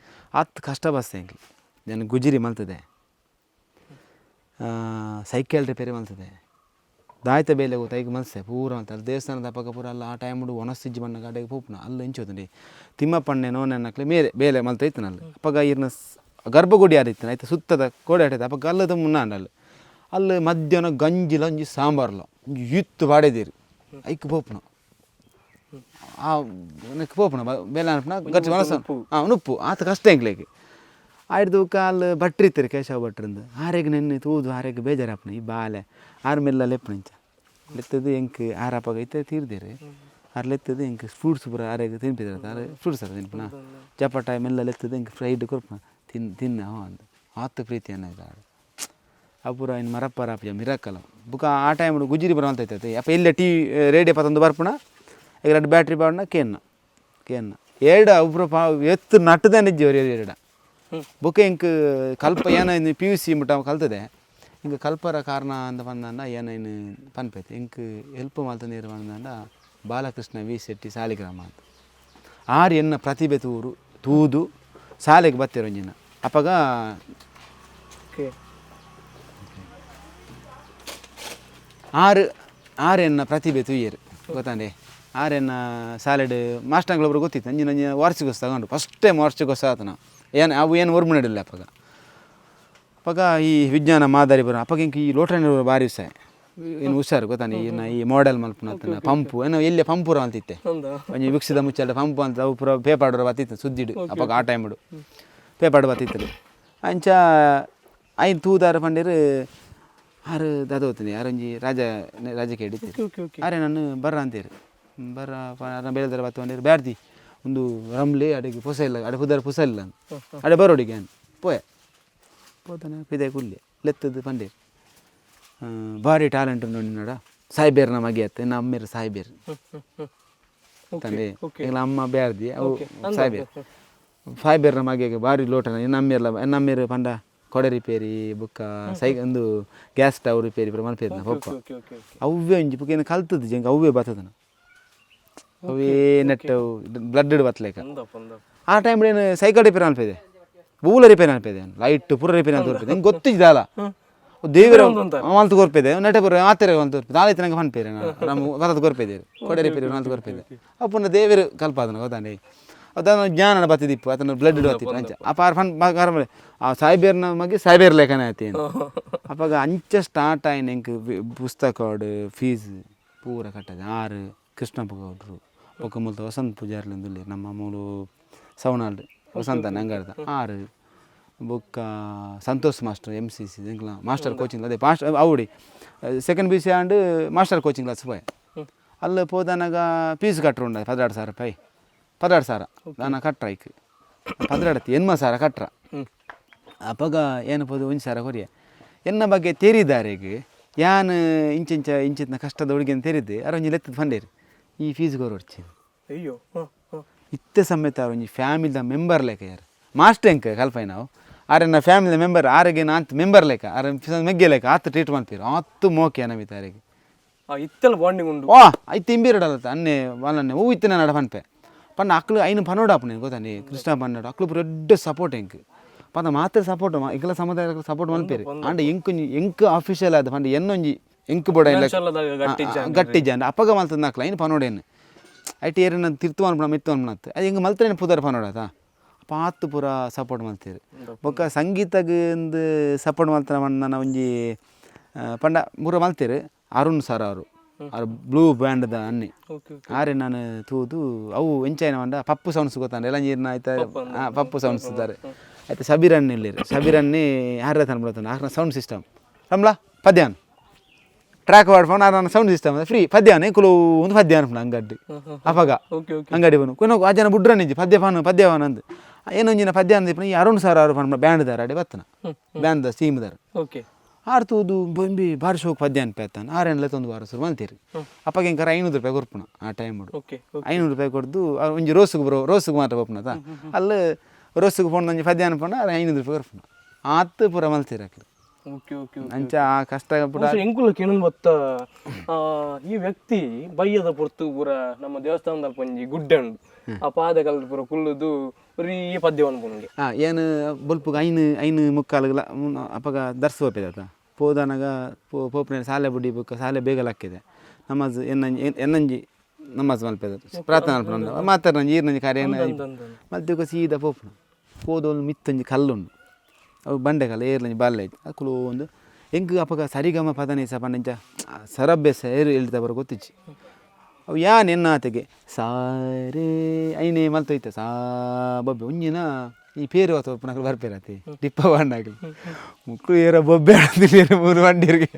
S2: ಆತ್ ಕಷ್ಟ ಬಸ್ಸ ಎಂಕ್ಲು. ನಾನು ಗುಜಿರಿ ಮಲ್ತದೆ, ಸೈಕಲ್ ರಿಪೇರಿ ಮಲ್ತದೆ, ದಾಯ್ತ ಬೇಲೆ ಗೊತ್ತ ಐಕ್ ಮಲ್ಸೆ ಪೂರ ಮಲ್ತೆ. ಅಲ್ಲಿ ದೇವಸ್ಥಾನದ ಅಪ್ಪಗ ಪೂರ ಅಲ್ಲ ಆ ಟೈಮ್ ಒಣಸಿಜ್ಜಿ ಬಣ್ಣ ಗಾಡಿಗೆ ಪೋಪುನ ಅಲ್ಲಿ ಎಂಚೋತುಂಡಿ ತಿಮ್ಮಪ್ಪಣ್ಣೆ ನೋನೆ ಮೇರೆ ಬೇಲೆ ಮಲ್ತ ಇತ್ತು ಅಲ್ಲಿ. ಅಪ್ಪಗ ಇರ್ನ ಗರ್ಭಗುಡಿ ಆದಿತ್ತು ಆಯ್ತು ಸುತ್ತದ ಕೋಡೆ ಆಟೈತೆ. ಅಪ್ಪ ಗಲ್ಲದ ಮುನ್ನ ಅಲ್ಲಿ ಅಲ್ಲಿ ಮಧ್ಯಾಹ್ನ ಗಂಜಿಲ ಒಂಜಿ ಸಾಂಬಾರ್ಲ ಒಂಜಿ ಇತ್ತು ಬಾಡೆದೀರು ಐಕ್ ಪೋಪುನ ಆ ನೆಕ್ ಪೋಪುನ ಬೇಲೆ ಅನ್ಪುನ ಗಚ್ಚ ಮನಸ್ಸು ಹಾಂ ಉಪ್ಪು ಆತ ಕಷ್ಟ ಎಂಕ್ಲೆಗ್ ಆಯ್ದು ಕಾಲು ಭಟ್ರು ಇತ್ತಾರೆ ಕೇಶವ ಭಟ್ರಂದು ಆರೆಗ್ ನೆನ್ನೆ ತೂದು ಆರೆಗ್ ಬೇಜಾರಪ್ಪನ ಈ ಬಾಲೆ ಆರ್ ಮೆಲ್ಲ ಲೆಪ್ಪು ಇಂಚ ಲೆತ್ತದು ಎಂಕ್ ಆರಪ್ಪಗ ಇತ್ತೆ ತೀರ್ದೇರು ಆರ್ ಲೆತ್ತದು ಎಂಕ್ ಫ್ರೂಟ್ಸ್ ಪೂರ ಆರೆಗ್ ತಿನ್ಪಿದ್ರ ಆರ್ ಫ್ರೂಟ್ಸ್ ಅರ ತಿನ್ಪುನ ಚಪಾಟ ಮೆಲ್ಲ ಲೆತ್ತದು ಎಂಕ್ ಫ್ರೈಡ್ ಕೊರ್ಪುನ ತಿನ್ ತಿನ್ನ ಅವ ಅಂದ್ ಆತ್ ಪ್ರೀತಿ ಅನ್ನೋದು ಆರು ಆ ಪೂರ ಇನ್ನು ಮರಪ್ಪರ ಆಪುಜ ಮಿರಾಕಲ್. ಬುಕ್ಕ ಆ ಟೈಮ್ ಗುಜಿರಿ ಬರ ಅಂತ ಅಪ್ಪ ಇಲ್ಲೇ ಟಿ ರೇಡಿಯೋ ಪತ್ತೊಂದು ಬರ್ಪುಣ ಈಗ ಎರಡು ಬ್ಯಾಟ್ರಿ ಬಾಡ್ನ ಕೇನ್ನ ಕೇನ್ನ ಏಡ ಒಬ್ರು ಪಾ ಎತ್ತು ನಟ್ಟದೆ ನಿಜ್ಜಿ ಅವ್ರು ಎರಡ. ಬುಕ್ಕ ಇಂಕ್ ಕಲ್ಪ ಏನ P U C ಮುಟ್ಟ ಕಲ್ತದೆ. ಇಂಕ್ ಕಲ್ಪರ ಕಾರಣ ಅಂತ ಬಂದಂಡ ಏನೇನು ಪನ್ಪೈತೆ ಇಂಕ್ ಎಲ್ಪ್ ಮಲ್ತ ನೀರು ಬಂದಂಡ ಬಾಲಕೃಷ್ಣ ವಿ ಶೆಟ್ಟಿ ಸಾಲಿಗ್ರಾಮ ಅಂತ ಆರ್ ಎನ್ನ ಪ್ರತಿಭೆ ತೂರು ತೂದು ಶಾಲೆಗೆ ಬತ್ತಿರ ಒಂಜಿನ ಅಪ್ಪಗ. ಆರು ಆರ್ ಎನ್ನ ಪ್ರತಿಭೆ ತೂಯರು ಗೊತ್ತಾಂಡೆ ಆರ್ ಎನ್ನ ಸಾಲೆಡ್ ಮಾಸ್ಟರ್ಗಳೊಬ್ರು ಗೊತ್ತಿತ್ತು. ಅಂಜಿನ ಅಂಜಿನ ವಾರ್ಷಿಕೋತ್ಸವ ತಗೊಂಡು ಫಸ್ಟ್ ಟೈಮ್ ವಾರ್ಷಿಕೋತ್ಸವ ಆತನ ಏನು ಅವು ಏನು ಒರ್ಮು ನಡಿಲ್ಲ ಅಪ್ಪಗ. ಅಪ್ಪಗ ಈ ವಿಜ್ಞಾನ ಮಾದರಿ ಬರೋ ಅಪ್ಪಗ ಇಂಕ್ ಈ ಲೋಟನ ಭಾರಿ ಉತ್ಸಾಹ ಏನು ಹುಷಾರು ಗೊತ್ತಾನೆ ಈ ಈ ಮಾಡೆಲ್ ಮಲ್ಪುನ ಪಂಪು ಏನೋ ಎಲ್ಲಿ ಪಂಪುರ ಅಂತಿತ್ತೆ. ಒಂಜಿ ವಿಕ್ಸಿದ ಮುಚ್ಚಲ ಪಂಪು ಅಂತ ಅವು ಪೂರ ಪೇಪಾಡ್ರ ಬತ್ತಿತ್ತು ಸುದ್ದಿಡು ಅಪ್ಪಗ ಆ ಟೈಮ್ಡು ಪೇಪಾಡು ಬತ್ತಿತ್ತು. ಅಂಚ ಐನ್ ತೂದಾರ ಪಂಡೀರು ಆರು ದಾದ ಹೋಗ್ತೀನಿ ಆರೊಂಜಿ ರಾಜ ರಾಜಕೀಯ ಹಿಡಿತೀರಿ.
S1: ಓಕೆ ಓಕೆ
S2: ಆರೆ ನಾನು ಬರ್ರ ಅಂತೀರಿ ಬರ್ರ ಬೇರೆದಾರ ಬತ್ತು ಅಂದಿರು ಬ್ಯಾಡ್ದಿ ಒಂದು ರಂಬ್ಲಿ ಅಡಿಗೆ ಪೊಸ ಇಲ್ಲ ಅಡೆ ಪುದಾರ ಪುಸ ಇಲ್ಲ ಅಡೆ ಬರೋಡಿಗೆ ಅನ್ ಪೋಯೆ ಪೋತನ ಪಿದೆ ಕುಲ್ಲೆ ಲೆತ್ತದ್ದು ಪಂಡೀರ್ ಭಾರಿ ಟ್ಯಾಲೆಂಟ್ ಉಂಡು ನೋಡ ಸಾಯ್ಬೇರ್ನ ಮಗೆ ಅತ್ತೆ ನಮ್ಮ ಅಮ್ಮೇರು ಸಾಯ್ಬೇರ್ ತಂದೆ ಎಂಗ್ಲ ಅಮ್ಮ ಬ್ಯಾರ್ದಿ ಅವು ಸಾಯ್ಬೇರ್ ಸಾಯ್ಬೇರ್ನ ಮಗೆಗೆ ಭಾರಿ ಲೋಟನ ನಮ್ಮೇರ್ಲ ನಮ್ಮೇರು ಪಂಡ ಕೊಡೆ ರಿಪೇರಿ ಬುಕ್ಕ ಸೈ ಒಂದು gas stove repair ಪೂರ ಮಲ್ಪೇರ್ನ ಪಪ್ಪ.
S1: ಓಕೆ ಓಕೆ
S2: ಅವ್ವೇ ಒಂಜಿ ಬುಕ್ಕ ಏನು ಕಲ್ತದ್ದು ಜಂಕ್ ಅವ್ವೇ ಬರ್ತದನ ಅವೇ ನೆಟ್ ಬ್ಲಡ್ ಬತ್ತಲೇಕ.
S1: ಅಂದಪ್ಪ ಅಂದಪ್ಪ.
S2: ಆ ಟೈಮ್ ಏನು ಸೈಕಲ್ ರಿಪೇರಿ ಅನ್ಪಿದೆ ಬೂಲ ರಿಪೇರಿ ಅನ್ಪಿದೆ ಲೈಟ್ ಪೂರ ರಿಪೇರಿ ಅಂತ ತೋರ್ಪಿದೆ ಹಿಂಗೆ ಗೊತ್ತಿದ್ದಲ್ಲ ದೇವರ ಮಲ್ತು ಕೊರ್ಪಿದೆ ನೆಟ ಪೂರ ಆತರ ಅಂತ ತೋರ್ಪಿದೆ ನಾಳೆ ನಂಗೆ ಪನ್ಪೇರೆ ನಮ್ಮ ಬರದು ಕೊರ್ಪಿದೆ ಕೊಡೆ ರಿಪೇರಿ ಮಲ್ತು ಕೊರ್ಪಿದೆ ಅಪ್ಪುನ ದೇವರು ಕಲ್ಪಾದನ ಗೊತ್ತಾನೆ. ಅದನ್ನ ಜ್ಞಾನ ಬತ್ತಿದಿಪ್ಪು ಅದನ್ನ ಬ್ಲಡ್ ಬತ್ತಿಪ್ಪು ಅಂಚ. ಅಪ್ಪ ಆರ್ ಫನ್ ಆ ಸಾಯ್ಬೇರ್ನ ಮಗೆ ಸಾಯ್ಬೇರ್ ಲೇಖನ ಆಯ್ತು. ಅಪ್ಪಗ ಅಂಚ ಸ್ಟಾರ್ಟ್ ಆಯ್ನ ಎಂಕ್ ಪುಸ್ತಕ ಫೀಸ್ ಪೂರ ಕಟ್ಟದ ಆರು ಕೃಷ್ಣಪ್ಪ ಗೌಡ್ರು ಬೊಕ್ಕ ಮುಲ್ತ ವಸಂತ ಪೂಜಾರ್ಲಿಂದುಲ್ಲೆ ನಮ್ಮ ಮೂಲು ಸವನಾಲ್ಡ್ ವಸಂತ ನಂಗಾರ್ದ ಆರು ಬೊಕ್ಕ Santosh master M C C ಎಂಕ್ಲ ಮಾಸ್ಟರ್ ಕೋಚಿಂಗ್ ಅದೇ ಮಾಸ್ಟರ್ ಅವಡಿ second P C and master coaching class ಪೋಯೆ. ಅಲ್ಲ ಪೋದನಗ ಫೀಸ್ ಕಟ್ಟರು ಉಂಡ 12,000 ರೂಪಾಯಿ, 12,000 ನಾನು ಕಟ್ರ ಐಕ್ 12 80,000 ಕಟ್ರ. ಅಪಗ ಏನು ಪೋದು 1,000 ಕೊರಿಯ ಎನ್ನ ಬಗ್ಗೆ ತೇರಿದಾರೆಗ್ ಯಾನ್ ಇಂಚಿಂಚ ಇಂಚಿನ ಕಷ್ಟದ ಹುಡುಗಿನ ತೆರಿದ್ದು ಅರ ಒಂಜಿ ಲೆತ್ತದ ಫಂಡೇರಿ ಈ ಫೀಸ್ ಕೊರೊಡ್ಚಿ.
S1: ಅಯ್ಯೋ ಹಾಂ ಹಾಂ.
S2: ಇತ್ತೆ ಸಮೇತ ಅವ್ರ ಒಂಜಿ ಫ್ಯಾಮಿಲಿದ ಮೆಂಬರ್ ಲೆಕ್ಕ ಯಾರು ಮಾಸ್ಟರ್ ಎಂಕ್ ಕಲ್ಪೈ ನಾವು ಆರೆನ ಫ್ಯಾಮಿಲಿ ಮೆಂಬರ್ ಆರೆಗೆ ನಾಂತ ಮೆಂಬರ್ ಲೆಕ್ಕ ಆರೆ ಮೆಗ್ಗೆ ಲೆಕ್ಕ ಆತು ಟ್ರೀಟ್ ಮಾಡ್ತೀರಿ ಆತು ಮೋಕೆ ನಮಿತ ಆರೆಗೆ.
S1: ಆ ಇತ್ತೆಲ್ಲ ಬಾಂಡಿಂಗ್ ಉಂಡು.
S2: ವಾ ಐತೆ ಇಂಬಿರಡಲ್ಲ ಅನ್ನೆ వాళ్ళನ್ನೆ ಹೂ ಇತ್ತೆ ನಡ ಪನ್ಪೆ ಪನ್ನ ಅಕ್ಲು ಐನು ಪನೋಡಾಪು ನೀನು ಗೊತ್ತಾ ನೀ ಕೃಷ್ಣ ಪನ್ನೋಡು ಅಕ್ಲು ಪೂರ ದೊಡ್ಡ ಸಪೋರ್ಟ್ ಎಂಕ್ ಪಂದ ಮಾತ್ರ ಸಪೋರ್ಟ್ ಎಂಕಲ ಸಮುದಾಯ ಸಪೋರ್ಟ್ ಮನ್ಪೇರು ಅಂಡ ಎಂಕ್ ಎಂಕ್ ಆಫೀಷಿಯಲ್ ಆದ ಪಂಡ ಎನ್ನೊಂಜಿ ಎಂಕ್ ಬೋಡ
S1: ಗಟ್ಟಿ.
S2: ಗಟ್ಟಿ ಜನ ಅಪ್ಪಗ ಮಲ್ತದ ಅಕ್ಲ ಐನು ಪನೋಡೇನು ಐಟ್ ಏರಿನ ತಿರ್ತು ಅನ್ಪಣ ಮಿತ್ತು ಅನ್ಪಣ ಅದು ಎಂಗ್ ಮಲ್ತ್ರೇನು ಪುದರ್ ಪನೋಡಾತ ಪಾತು ಪೂರ ಸಪೋರ್ಟ್ ಮಲ್ತೀರು. ಬೊಕ್ಕ ಸಂಗೀತಗ್ ಒಂದು ಸಪೋರ್ಟ್ ಮಲ್ತನ ಪಂಡ ಒಂಜಿ ಪಂಡ ಪೂರ ಮಲ್ತೀರು ಅರುಣ್ ಸರ್ ಅವರು ಅವ್ರು ಬ್ಲೂ ಬ್ಯಾಂಡ್ದ ಅನ್ನಿ.
S1: ಓಕೆ.
S2: ಆರೆ ನಾನು ತೂದು ಅವು ಎಂಚಾಯಿನ ಪಂಡ ಪಪ್ಪು ಸೌಂಡ್ಸ್ ಗೊತ್ತಾಂಡ ಎಲ್ಲ ನೀರಿನ ಆಯ್ತಾ ಪಪ್ಪು ಸೌಂಡ್ಸ್ ಇದ್ದಾರೆ ಆಯ್ತು. ಸಬೀರಣ್ಣಿ ಇಲ್ಲಿರು ಸಬೀರಣ್ಣಿ ಆರ್ರೆ ತನ ಬಿಡ್ತಾನೆ ಆರ್ನ ಸೌಂಡ್ ಸಿಸ್ಟಮ್ ರಮ್ಲಾ ಪದ್ಯಾನ್ ಟ್ರ್ಯಾಕ್ ವಾಡ್ಫೋನ್ ಆರ್ನ ಸೌಂಡ್ ಸಿಸ್ಟಮ್ ಫ್ರೀ ಪದ್ಯಾನ ಕುಲು ಒಂದು ಪದ್ಯ ಅನ್ಪಣ ಅಂಗಡ್ಡಿ ಅಪಗ
S1: ಓಕೆ ಓಕೆ.
S2: ಅಂಗಡಿ ಬನು ಕೊನೊ ಆ ಜನ ಬುಡ್ರನಿಜ್ಜಿ ಪದ್ಯ ಪಾನು ಪದ್ಯ ಪಾನು ಅಂದು ಏನೊಂಜಿನ ಪದ್ಯ ಅಂದಿಪ್ಪನ ಈ ಅರುಣ್ ಸರ್ ಅವರು ಪನ್ಪ ಬ್ಯಾಂಡ್ ದಾರ ಅಡೆ ಬತ್ತನ ಬ್ಯಾಂಡ್ the steam ದಾರ.
S1: ಓಕೆ.
S2: ಆರ್ ತೂದು ಬೊಂಬಿ ಬಾರಿ ಶೋಕ್ ಪದ್ಯ ಅನ್ಪೇತಾನ ಆರೇನ್ಲೆ ತೊಂದು ಬಾರ ಸುರು ಮಲ್ತೀರಿ ಅಪ್ಪಗೆ ಎಂಕರ 500 ರೂಪಾಯಿ ಕೊರ್ಪುಣ ಆ ಟೈಮ್.
S1: ಓಕೆ.
S2: 500 ರೂಪಾಯಿ ಕೊಡ್ದು ಆ ಒಂಜಿ ರೋಸುಗು ಬರೋ ರೋಸುಗು ಮಾತ್ರ ಪೋಪುನತ ಅಲ್ಲಿ ರೋಸುಗು ಪೋಂಡು ಒಂಜಿ ಪದ್ಯ ಅನ್ಪಣ 500 ರೂಪಾಯಿ ಕೊರ್ಪುಣ ಆತ್ ಪೂರ ಮಲ್ತೀರಿ ಅಕ್ಲು.
S1: Okay okay.
S2: ಅಂಚ ಆ ಕಷ್ಟ ಪೂರ.
S1: ಎಂಕುಲ ಕೇನೊಂದು ಬತ್ತ ಈ ವ್ಯಕ್ತಿ ಬಯ್ಯದ ಪೊರ್ತು ಪೂರ ನಮ್ಮ ದೇವಸ್ಥಾನದ ಒಂಜಿ ಗುಡ್ಡೆ ಉಂಡು ಆ ಪಾದ ಕಲ್ದು ಪೂರ ಕುಲ್ಲುದು ಬರೀ ಪದ್ಯವನ್ನು ಪುನಗೆ.
S2: ಏನು ಬೊಲ್ಪುಗ ಐನು ಐನು ಮುಕ್ಕಾಲುಗಳ ಅಪಗ ದರ್ಸ್ ಪೋಪೆದಾತ ಪೋದನಗ ಪೋಪುನ ಸಾಲೆ ಬುಡಿ ಬೊಕ್ಕ ಸಾಲೆ ಬೇಗ ಲಕ್ಕಿದೆ ನಮಾಜ್ ಎನ್ನಂಜಿ ಎನ್ನಂಜಿ ನಮಾಜ್ ಮಲ್ಪೆದ ಪ್ರಾರ್ಥನೆ ಮಲ್ಪುನ ಮಾತಾಡ್ನಂಜಿ ಈರ್ನಂಜಿ ಕಾರ್ಯ ಮಲ್ತಿಕ ಸೀದಾ ಪೋಪುನ ಪೋದೊಂದು ಮಿತ್ತೊಂಜಿ ಕಲ್ಲುಂಡು ಅವು ಬಂಡೆ ಕಲ್ಲು ಏರ್ಲಂಜಿ ಬಾಲ್ಯ ಐತೆ ಅಕುಲು ಒಂದು ಎಂಕ್ ಅಪಗ ಸರಿಗಮ ಪದನೇಸ ಪಂಡಂಚ ಸರಭ್ಯಸ ಏರು ಹೇಳ್ತಾ ಬರೋ ಗೊತ್ತಿಚ್ಚಿ ಅವು ಯಾನ್ ಎನ್ನ ಆತೆಗೆ ಸಾರೇ ಐನೇ ಮಲ್ತೋಯ್ತ ಸಾ ಬೊಬ್ಬೆ ಒಂಜಿನ ಈ ಪೇರು ಅಥವಾ ಪುನಃ ಬರ್ಪೇರತಿ ಟಿಪ್ಪ ಬಾಂಡಾಗಲಿ ಮುಕ್ಳು ಏರ ಬೊಬ್ಬೆ ಆಡ್ತಿಲ್ಲ ಮೂರು ಬಂಡಿರಿಗೆ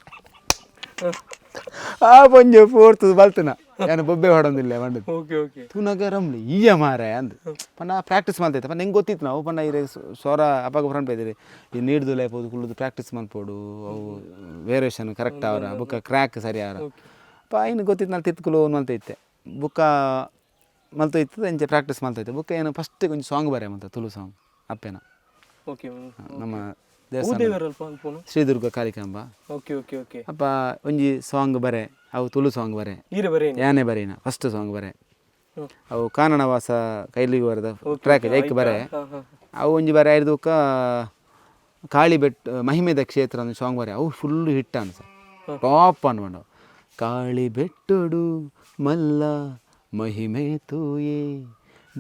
S2: ಆ ಪೊಂಜೆ ಪೋರ್ತದ ಬಲ್ತನ ಯಾನು ಬೊಬ್ಬೆ ಹೊಡೊಂದಿಲ್ಲ ಬಂಡದು.
S1: Okay okay.
S2: ತುನಗ ರಮ್ಲಿ ಈಯ ಮಾರಾಯ ಅಂದ್ ಪಂಡ ಪ್ರಾಕ್ಟೀಸ್ ಮಲ್ತೈತೆ ಪಂಡ ಹೆಂಗೆ ಗೊತ್ತಿತ್ತು ನಾವು ಪಂಡ ಇರೆ ಸ್ವರ ಅಪ್ಪಾಗ ಫ್ರಂಟ್ ಬೈದಿರಿ ಈ ನೀಡ್ದು ಲೇಪೋದು ಕುಳ್ಳುದು ಪ್ರಾಕ್ಟೀಸ್ ಮಲ್ಪೋಡು ಅವು ವೇರಿಯೇಷನ್ ಕರೆಕ್ಟ್ ಅವರ ಬುಕ್ಕ ಕ್ರ್ಯಾಕ್ ಸರಿ ಅವರ ಅಪ್ಪ ಐನು ಗೊತ್ತಿತ್ತು ನಾನು ತಿತ್ಕುಲು ಮಲ್ತೈತೆ ಬುಕ್ಕ ಮಲ್ತೈತೆ ಎಂಚ ಪ್ರಾಕ್ಟೀಸ್ ಮಲ್ತೈತೆ ಬುಕ್ಕ ಏನು ಫಸ್ಟ್ ಕೊಂಚ ಸಾಂಗ್ ಬರೆ ಮಂತ ತುಳು ಸಾಂಗ್ ಅಪ್ಪೇನ.
S1: ಓಕೆ.
S2: ನಮ್ಮ ದೇವಸ್ಥಾನ
S1: ದೇವರಲ್ಪ ಅನ್ಪೋನು.
S2: Shri Durga Kalikamba.
S1: Okay okay okay.
S2: ಅಪ್ಪ ಒಂಜಿ ಸಾಂಗ್ ಬರೆ ಅವು ತುಳು ಸಾಂಗ್ ಬರೆ.
S1: ಈರೆ ಬರೇ.
S2: ಯಾನೆ ಬರೀನ ಫಸ್ಟ್ ಸಾಂಗ್ ಬರೆ ಅವು ಕಾನನವಾಸ ಕೈಲಿಗೆ ಬರದ ಟ್ರ್ಯಾಕ್ ಐಕ್ ಬರೆ ಅವು ಒಂಜಿ ಬರೆ ಐದು ಕಾಳಿ ಬೆಟ್ಟ ಮಹಿಮೆದ ಕ್ಷೇತ್ರ ಒಂದು ಸಾಂಗ್ ಬರೆ ಅವು ಫುಲ್ ಹಿಟ್ ಅನ್ಸ ಟಾಪ್ ಅನ್ಬಂಡವು. ಕಾಳಿ ಬೆಟ್ಟೊಡು ಮಲ್ಲ ಮಹಿಮೆ ತೂಯೆ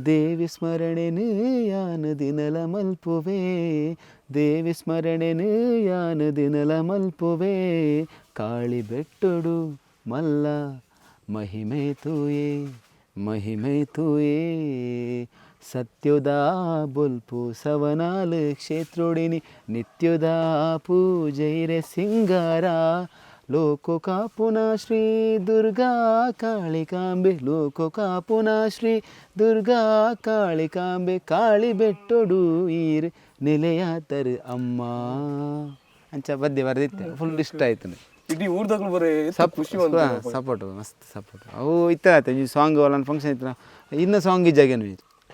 S2: ದೇವಿ ಸ್ಮರಣೆನು ಯಾನು ದಿನಲ ಮಲ್ಪುವೆ ದೇವಿ ಸ್ಮರಣೆನು ಯಾನು ದಿನಲ ಮಲ್ಪುವೆ ಕಾಳಿ ಬೆಟ್ಟೊಡು ಮಲ್ಲ ಮಹಿಮೆ ತೂಯೆ ಮಹಿಮೆ ತೂಯೆ ಸತ್ಯುದ ಬೊಲ್ಪು ಸವನಾಲ್ ಕ್ಷೇತ್ರೋಡಿನಿ ನಿತ್ಯುದ ಪೂಜೈರೆ ಸಿಂಗಾರ ಲೋಕ ಕಾಪುನ ಶ್ರೀ ದುರ್ಗಾ ಕಾಳಿಕಾಂಬೆ ಲೋಕ ಕಾಪುನ ಶ್ರೀ ದುರ್ಗಾ ಕಾಳಿಕಾಂಬೆ ಕಾಳಿ ಬೆಟ್ಟೊಡು ಈರ್ ನೆಲೆಯಾತರು ಅಮ್ಮ ಅಂಚ ಬದ್ದೆ ಬರೆದಿತ್ತೆ ಫುಲ್ ಇಷ್ಟ ಆಯ್ತು.
S1: ಇಡೀ ಊರ್ದಾಗಲು ಬರೇ ಖುಷಿ.
S2: ಸಪೋರ್ಟ್ ಮಸ್ತ್ ಸಪೋರ್ಟ್ ಅವು ಇತ್ತ ಆಯ್ತು ಈ ಸಾಂಗ್ ಒಲ್ಲ ಫಂಕ್ಷನ್ ಇತ್ತು ಇನ್ನ ಸಾಂಗ್ ಇಜ್ಜಾಗೇನು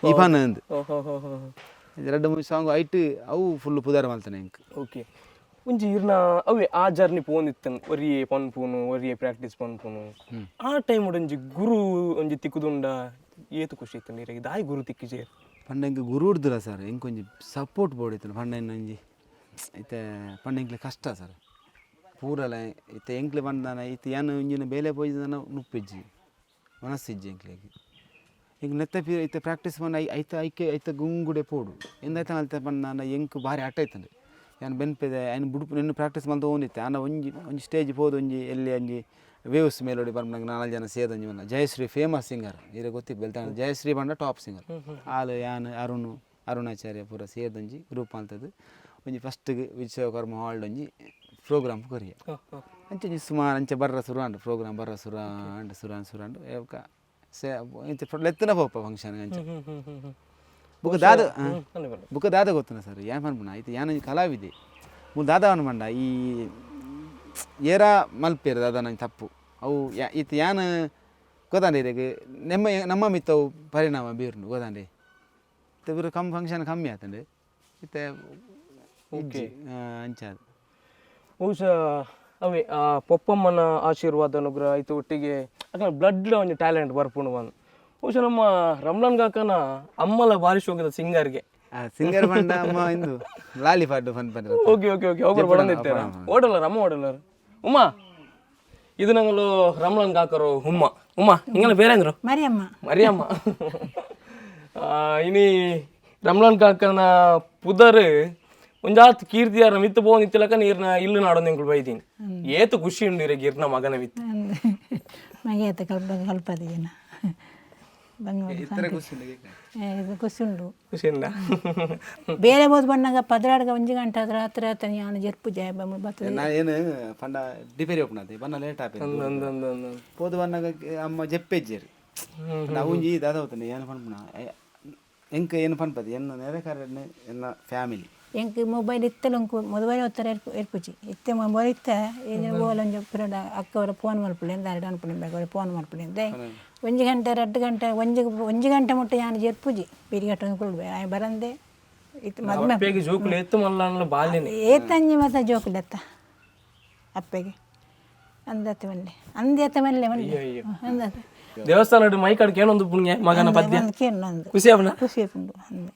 S2: ಈ ಫನ್ ಅಂದ್ ಎರಡು ಮೂರು ಸಾಂಗ್ ಐಟ್ ಅವು ಫುಲ್ ಪುದಾರ ಮಲ್ತಾನೆ ಎಂಕ್.
S1: ಓಕೆ ಒಂಜಿ ಇರ್ನ ಅವೇ ಆ ಜರ್ನಿ ಪೋಂದಿತ್ತನ್ ಒರಿಯೇ ಪನ್ಪುನು ಒರಿಯೇ ಪ್ರಾಕ್ಟೀಸ್ ಪನ್ಪುನು ಆ ಟೈಮ್ ಒಂಜಿ ಗುರು ಒಂಜಿ ತಿಕ್ಕುದುಂಡ ಏತು ಖುಷಿ ಇತ್ತು ನೀರಿಗೆ ದಾಯಿ ಗುರು ತಿಕ್ಕಿಜೇರ್?
S2: ಪಂಡ ಎಂಕ್ ಗುರು ಉಡ್ದಿಲ್ಲ ಸರ್ ಎಂಕ್ ಒಂಜಿ ಸಪೋರ್ಟ್ ಬೋರ್ಡ್ ಇತ್ತು ಪಂಡ ಒಂಜಿ ಇತ್ತೆ ಪಂಡ ಎಂಕ್ಲೆ ಕಷ್ಟ ಸರ್ ಪೂರಲ ಇತ್ತೆ ಎಂಕ್ಲೆ ಬಂದಾನ ಇತ್ತೆ ಯಾನ್ ಒಂಜಿನ ಬೇಲೆ ಪೋಯಿದಾನ ನುಪ್ಪಿಜ್ಜಿ ಮನಸ್ಸಿಜ್ಜಿ ಎಂಕ್ಲೆಗ್. ಎಂಕ್ ನೆತ್ತ ಪಿ ಇತ್ತೆ ಪ್ರಾಕ್ಟೀಸ್ ಪಂಡ ಐತ ಐಕೆ ಐತ ಗುಂಗುಡೆ ಪೋಡು ಎಂದೈತ ಮಲ್ತೆ ಪಂಡ ಎಂಕ್ ಬಾರಿ ಹಠ ಇತ್ತುಂಡು. ಯಾನ್ ಬೆನ್ಪೆದೆ ಐನ್ ಬುಡುಪು ನಿನ್ನ ಪ್ರಾಕ್ಟೀಸ್ ಮಲ್ತ ಓಂದಿತ್ತೆ. ಆಂಡ ಒಂಜಿ ಒಂಜಿ ಸ್ಟೇಜ್ ಪೋದು ಒಂಜಿ ಎಲ್ಲಿ ಒಂಜಿ ವೇವ್ಸ್ ಮೆಲೋಡಿ ಪನ್ಪುನಗ ನಾಲ್ ಜನ ಸೇರೊಂಜಿ ಮನ್ನ ಜಯಶ್ರೀ ಫೇಮಸ್ ಸಿಂಗರ್ ಇರೆ ಗೊತ್ತಿತ್ತು ಬೆಲ್ತಾಣ ಜಯಶ್ರೀ ಪಂಡ ಟಾಪ್ ಸಿಂಗರ್ ಆಲ್ ಯಾನ್ ಅರುಣ್ ಅರುಣಾಚಾರ್ಯ ಪೂರ ಸೇರ್ದೊಂಜಿ ಗ್ರೂಪ್ ಮಲ್ತದ್ದು ಒಂಜಿ ಫಸ್ಟ್ಗೆ ವಿಶ್ವಕರ್ಮ ಹಾಲ್ಡ್ ಒಂಜಿ ಪ್ರೋಗ್ರಾಮ್ ಕೊರಿಯ. ಅಂಚ ಒಂಜಿ ಸುಮಾರು ಅಂಚ ಬರ್ರ ಸುರು ಆಂಡ್ ಪ್ರೋಗ್ರಾಮ್ ಬರ್ರ ಸುರು ಆಂಡ್ ಸುರು ಆಂಡ್ ಸುರು ಆಂಡ್ ಬೊಕ ಸೆ ಇಂಚ ಲೆತ್ತನ ಪೋಪ ಫಂಕ್ಷನ್ ಅಂಚ. ಬೊಕ ದಾದ ಬೊಕ ದಾದ ಗೊತ್ತುನ ಸರ್ ಯಾನ್ ಪನ್ಪುನ ಇತ್ತೆ ಯಾನ್ ಒಂಜಿ ಕಲಾವಿದೆ ಮೂಲು ದಾದ ಪನ್ಪಂಡ ಈ ಏರಾ ಮಲ್ಪೆರ್ ದಾದ ನಂಗೆ ತಪ್ಪು ಅವು ಇತ್ತೆ ಯಾನ್ ಗೊತ್ತಾಂಡೆ ಇರೆಗ್ ನೆಮ್ಮ ನಮ್ಮ ಮಿತ್ತ ಅವು ಪರಿಣಾಮ ಬೀರುಂಡು ಗೊತ್ತಾಂಡೆ. ಇತ್ತೆ ಪೂರ ಕಮ್ ಫಂಕ್ಷನ್ ಕಮ್ಮಿ ಆತುಂಡು ಇತ್ತೆ
S1: ಓಕೆ.
S2: ಅಂಚ.
S1: ಬಹುಶಃ ಅವೇ ಆ ಪೊಪ್ಪಮ್ಮನ ಆಶೀರ್ವಾದ ಅನುಗ್ರಹ ಆಯ್ತು ಒಟ್ಟಿಗೆ ಅಕಲ್ನ ಬ್ಲಡ್ ಒಂಜಿ ಟ್ಯಾಲೆಂಟ್ ಬರ್ಪುಂಡು ಬಂದು. ಬಹುಶಃ ನಮ್ಮ ರಮ್ಲಾನ್ ಕಾಕನ ಅಮ್ಮಲ ಬಾರಿ ಶೋಕದ ಸಿಂಗರ್ಗೆ.
S2: ಸಿಂಗರ್ ಪಂಡ ಅಮ್ಮ ಇಂದು ಲಾಲಿ ಪಾಡು ಪನ್ಪಂಡ್ರೆ.
S1: ಓಕೆ ಓಕೆ ಓಕೆ, ಒಬ್ಬರು ಬಡಂದಿತ್ತೇರ ಓಡಲ್ಲರ್ ಅಮ್ಮ ಓಡಲ್ಲರ್ ಉಮ್ಮಾ. ಇದು ನಂಗಲು ರಮ್ಲಾನ್ ಕಾಕರು ಉಮ್ಮ. ಉಮ್ಮ ಹಿಂಗಲ್ಲ ಬೇರೆ ಅಂದ್ರು
S3: ಮರಿಯಮ್ಮ.
S1: ಮರಿಯಮ್ಮ. ಇನಿ ರಮ್ಲಾನ್ ಕಾಕನ ಪುದರ್ ಒಂಜಾತ್ ಕೀರ್ತಿಯಾರ ಮಿತ್ತು ಪೋನ್ ಇತ್ತಲಕ ನೀರ್ನ ಇಲ್ಲು ನಾಡೊಂದು ಎಂಕುಲು ಬೈದೀನಿ. ಏತು ಖುಷಿ ಉಂಡು ಇರೆಗ್ ಇರ್ನ ಮಗನ ಮಿತ್ತು.
S3: ಮಗೆಯತ್ತ ಕಲ್ಪ ಕಲ್ಪದಿನ ಬಂಗ ಇದು ಖುಷಿ ಉಂಡು.
S1: ಖುಷಿಯಿಂದ
S3: ಬೇರೆ ಬೋದು ಬಣ್ಣಗ ಪದ್ರಾಡ್ಗ ಒಂಜಿ ಗಂಟೆ ಆದ್ರೆ ರಾತ್ರಿ ಆತ ಯಾನು ಜರ್ಪು ಜಯ ಬರ್ತದೆ.
S2: ನಾ ಏನು ಪಂಡ ರಿಪೇರಿ ಓಪನ್ ಬನ್ನ ಲೇಟ್ ಆಪೆ ಪೋದು ಬನ್ನಗ ಅಮ್ಮ ಜೆಪ್ಪೆಜ್ಜೇರು ಒಂಜಿ ದಾದ ಹೋಗ್ತಾನೆ ಏನು ಪನ್ಪುನ ಎಂಕ್ ಏನು ಪನ್ಪದು ಎನ್ನ ನೆರೆಕಾರನೆ ಎನ್ನ ಫ್ಯಾಮಿಲಿ.
S3: ಎಂಕ್ ಮೊಬೈಲ್ ಇತ್ತಲ ಉಂಕು ಮೊಬೈಲ್ ಒತ್ತರ ಎರ್ಪುಜಿ ಇತ್ತೆ ಮೊಬೈಲ್ ಇತ್ತ ಏನೇ ಓಲೊಂಜಿ ಪಿರಡ ಅಕ್ಕವರ ಫೋನ್ ಮಲ್ಪುಲೆ ಎಂದಾರೆ ಅನ್ಪುಲೆ ಬೇಗ ಫೋನ್ ಮಲ್ಪುಲೆ ಎಂದೆ ಒಂಜಿ ಗಂಟೆ ರಡ್ಡು ಗಂಟೆ ಒಂಜಿ ಒಂಜಿ ಗಂಟೆ ಮುಟ್ಟ ಯಾನು ಜೆರ್ಪುಜಿ ಪಿರಿಗಟ್ಟೊಂದು ಕುಳ್ವೆ ಆಯ್ ಬರಂದೆ ಇತ್ತು ಮದ್ಮೆ.
S1: ಅಪ್ಪೆಗೆ ಜೋಕುಲು ಎತ್ತು ಮಲ್ಲ ಬಾಲ್ಯನೆ.
S3: ಏತಂಜಿ ಮಾತ ಜೋಕುಲೆತ್ತ ಅಪ್ಪೆಗೆ ಅಂದತ್ತೆ ಮಲ್ಲೆ ಅಂದ್ಯತ್ತ ಮಲ್ಲೆ ಮಲ್ಲೆ ಅಂದತ್ತೆ.
S1: ದೇವಸ್ಥಾನ ಮೈಕಾಡ್ ಕೇಳೊಂದು ಪುಣ್ಯ ಮಗನ ಪದ್ಯ.
S3: ಒಂದು ಕೇಳೊಂದು
S1: ಖುಷಿ ಅವನ
S3: ಖುಷಿ ಉಂಡು ಅಂದೆ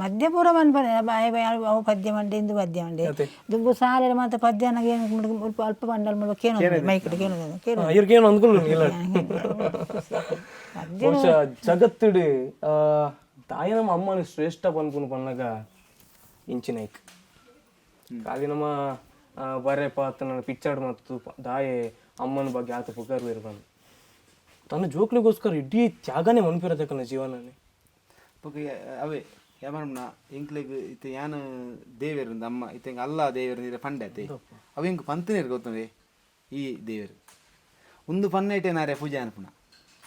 S3: ಮದ್ಯ ಪೂರ ಮನ್ಪನೆ ಬಾಯಿ ಬಾಯಿ ಅವು ಪದ್ಯ ಮಂಡೆ ಇಂದು ಪದ್ಯ ಮಂಡೆ ದುಂಬು ಸಾಲೆಡ್ ಮಾತ ಪದ್ಯ ಏನು ಮುಲ್ಪ ಅಲ್ಪ ಬಂಡಲ್ ಮುಲ್ಪ ಕೇಳೋದು ಮೈಕಡೆ ಕೇಳೋದು ಕೇಳೋದು.
S1: ಇವ್ರಿಗೆ ಏನು ಅಂದ್ಕೊಳ್ಳು ಇಲ್ಲ.
S3: ಪದ್ಯ
S1: ಬಹುಶಃ ಜಗತ್ತಿಡು ತಾಯಿ ನಮ್ಮ ಅಮ್ಮನ ಶ್ರೇಷ್ಠ ಪನ್ಪುನು ಪನ್ನಗ ಇಂಚಿನೈಕ್ ಖಾಲಿ ನಮ್ಮ ಬರೆ ಪಾತ್ರ ನನ್ನ ಪಿಕ್ಚರ್ ಮತ್ತು ದಾಯೆ ಅಮ್ಮನ ಬಗ್ಗೆ ಆತ ಪುಗಾರ್ ಬಂದು ತನ್ನ ಜೋಕ್ಲಿಗೋಸ್ಕರ ಇಡೀ ತ್ಯಾಗನೇ ಮನ್ಪಿರತಕ್ಕನ ಜೀವನನೇ.
S2: ಬೊಕ ಅವೇ ಯಾಮನ್ನ ಎಂಕ್ಲೆಗ್ ಇತ್ತೆ ಯಾನ್ ದೇವೆರ್ ಅಮ್ಮ ಇತ್ತೆ ಎಂಕ್ ಅಲ್ಲ ದೇವೆರ್ ಇರೆ ಪಂಡೆ ಅತ್ತೆ ಅವು ಎಂಕ್ ಪಂತನೇರು ಗೊತ್ತುಂಡೆ ಈ ದೇವೆರ್ ಉಂದು ಪನ್ನೇಟೆ ನಾರೆ ಪೂಜೆ ಅನ್ಪುನ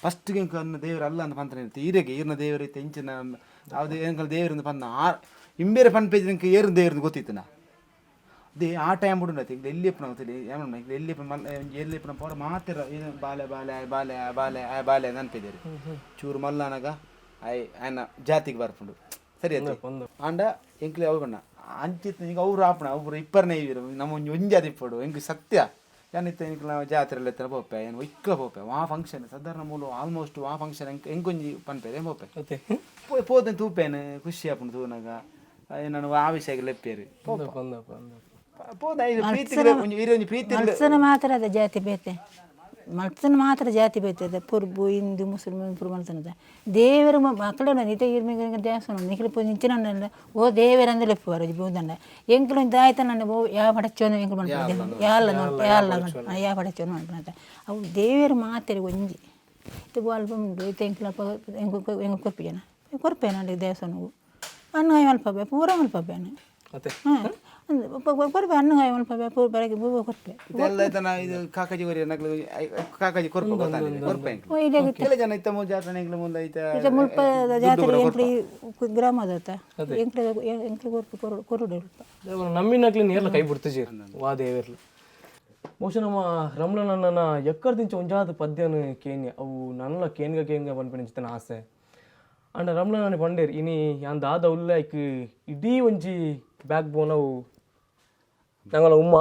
S2: ಫಸ್ಟ್ ಎಂಕ್ ಅನ್ನ ದೇವರು ಅಲ್ಲ ಅಂತ ಪಂತನೆ ಇರುತ್ತೆ ಈರೆಗೆ ಈರ್ನ ದೇವರು ಇತ್ತೆ ಇಂಚಿನ ಯಾವ್ದು ಎಂಕಲ್ ದೇವರಿಂದ ಪನ್ನ ಆ ಇಂಬೇರೆ ಪನ್ಪೇಜ್ ಎಂಕ್ ಏರು ದೇವ್ರಂದು ಗೊತ್ತಿತ್ತು ನಾ ಅದೇ ಆ ಟೈಮ್ ಬಿಡು ಎಂಕ್ಲೆ ಎಲ್ಲಿ ಎಪ್ಪನ ಗೊತ್ತಿಲ್ಲ ಯಾಮನ್ನ ಎಂಕ್ಲೆ ಎಲ್ಲಿ ಎಪ್ಪನ ಮಲ್ಲ ಎಲ್ಲಿ ಎಪ್ಪನ ಪೋರ ಮಾತಿರ ಏನು ಬಾಲೆ ಬಾಲೆ ಆಯ್ ಬಾಲೆ ಆಯ್ ಬಾಲೆ ಆಯ್ ಬಾಲೆ ಅನ್ಪಿದ್ದೀರಿ ಚೂರು ಮಲ್ಲನಗ ಆಯ್ ಆಯನ ಜಾತಿಗೆ ಬರ್ಪುಂಡು ಸರಿ ಆಯ್ತು ಆಂಡ ಎಂಕ್ಲೆ ಅವು ಬಣ್ಣ ಅಂಚಿತ್ತು ಈಗ ಅವ್ರು ಆಪಣ ಅವ್ರು ಇಪ್ಪರ್ನೇ ಇರು ನಮ್ಮ ಒಂಜಿ ಒಂಜಿ ಇಪ್ಪಡು ಎಂಕ್ ಸತ್ಯ ಏನಿತ್ತು ಎಂಕ್ಲ ನಾವು ಜಾತ್ರೆ ಎಲ್ಲ ಎತ್ತನ ಪೋಪೆ ಏನು ಒಯ್ಕ್ಲ ಪೋಪೆ ವಾ ಫಂಕ್ಷನ್ ಸಾಧಾರಣ ಮೂಲು ಆಲ್ಮೋಸ್ಟ್ ವಾ ಫಂಕ್ಷನ್ ಎಂಕ್ ಎಂಕೊಂಜಿ ಪನ್ಪೇರೆ ಪೋಪೆ
S1: ಅತ್ತೆ
S2: ಪೋದೆ ತೂಪೇನು ಖುಷಿ ಆಪುಂಡು ತೂನಗ ನಾನು ಆವಿಷಾಗಿ ಲೆಪ್ಪೇರು
S1: ಬಂದಪ್ಪ ಬಂದಪ್ಪ.
S2: ಪೋದ ಇದು ಪ್ರೀತಿ ಒಂಜಿ ಇರೆ ಒಂಜಿ ಪ್ರೀತಿ.
S3: ಮಲ್ಸನ ಮಾತ್ರ ಅದ ಜಾತಿ ಬೇತೆ ಮಲ್ಸನ ಮಾತ್ರ ಜಾತಿ ಬೇತೆ ಅದ ಪುರ್ಬು ಹಿಂದೂ ಮುಸ್ಲಿಂ ಪುರ್ ಮಲ್ತನದ ದೇವರು ಮಕ್ಕಳು ನಿತ ಇರ್ಮಿಗ ದೇವಸ್ಥಾನ ನಿಖಿಲ ಪೂ ನಿಂಚಿನ ಓ ದೇವರಂದ್ರೆ ಲೆಪ್ಪುವರು ಬೂದಂಡ ಎಂಕಲು ದಾಯ್ತ ನನ್ನ ಓ ಯಾವ ಪಡಚೋನು ಎಂಕಲು ಮನ್ಪುನ ಯಾಲ್ಲ ಯಾಲ್ಲ ಯಾ ಪಡಚೋನು ಮನ್ಪುನಂತ ಅವು ದೇವರು ಮಾತ್ರ ಒಂಜಿ ಇತ್ತೆ ಅಲ್ಪ ಉಂಡು ಇತ್ತೆ ಎಂಕಲ ಎಂಕು ಎಂಕು ಕೊರ್ಪು ಜನ ಕೊರ್ಪೇನ ದೇವಸ್ಥಾನವು ಅನ್ನ ಮಲ್ಪ ಪೂರ ಮಲ್ಪ
S1: ಅತ್ತೆ
S3: ಹಾಂ ಕೊರ್ಪೆ ಅನ್ನ ಮಲ್ಪ ಪೂರ ಬೆಳಗ್ಗೆ ಪೂವ ಕೊರ್ಪೆ.
S2: ಇದೆಲ್ಲ ಆಯ್ತನ ಇದು ಕಾಕಾಜಿ ಕೊರಿಯ ನಕ್ಲು ಕಾಕಾಜಿ ಕೊರ್ಪ ಗೊತ್ತಾಂದಿದೆ ಕೊರ್ಪ ಎಂಕ್ಲು.
S3: ಓ ಇದೆ.
S2: ಕೆಲ ಜನ ಇತ್ತ ಮೂರು ಜಾತ್ರೆ ಎಂಕ್ಲು ಮುಂದೆ ಐತ
S3: ಇದು ಮುಲ್ಪ ಜಾತ್ರೆ ಎಂಕ್ಲಿ ಗ್ರಾಮದ ಎಂಕ್ಲೆ ಎಂಕ್ಲೆ ಕೊರ್ಪು ಕೊರಡು ಕೊರಡು ಅಲ್ಪ.
S1: ದೇವರು ನಮ್ಮಿನಕ್ಲಿ ನೇರ್ಲ ಕೈ ಬಿಡ್ತಿಜಿ ವಾ ದೇವರ್ಲು. ಬಹುಶಃ ನಮ್ಮ ರಮ್ಲನನ್ನ ಎಕ್ಕರ್ದಿಂಚ ಒಂಜಾದ ಪದ್ಯನು ಕೇನ್ಯ ಅವು ನನ್ಲ ಕೇನ್ಗ ಕೇನ್ಗ ಪನ್ಪಿನ ಆಸೆ ಅಂಡ ರಮ್ಲನ ಪಂಡೇರ್ ಇನಿ ಯಾನ್ ದಾದ ಉಲ್ಲ ಐಕ್ ಇಡೀ ಒಂಜಿ ಬ್ಯಾಕ್ ಬೋನ್ ಅವು ನಂಗಲ ಉಮ್ಮ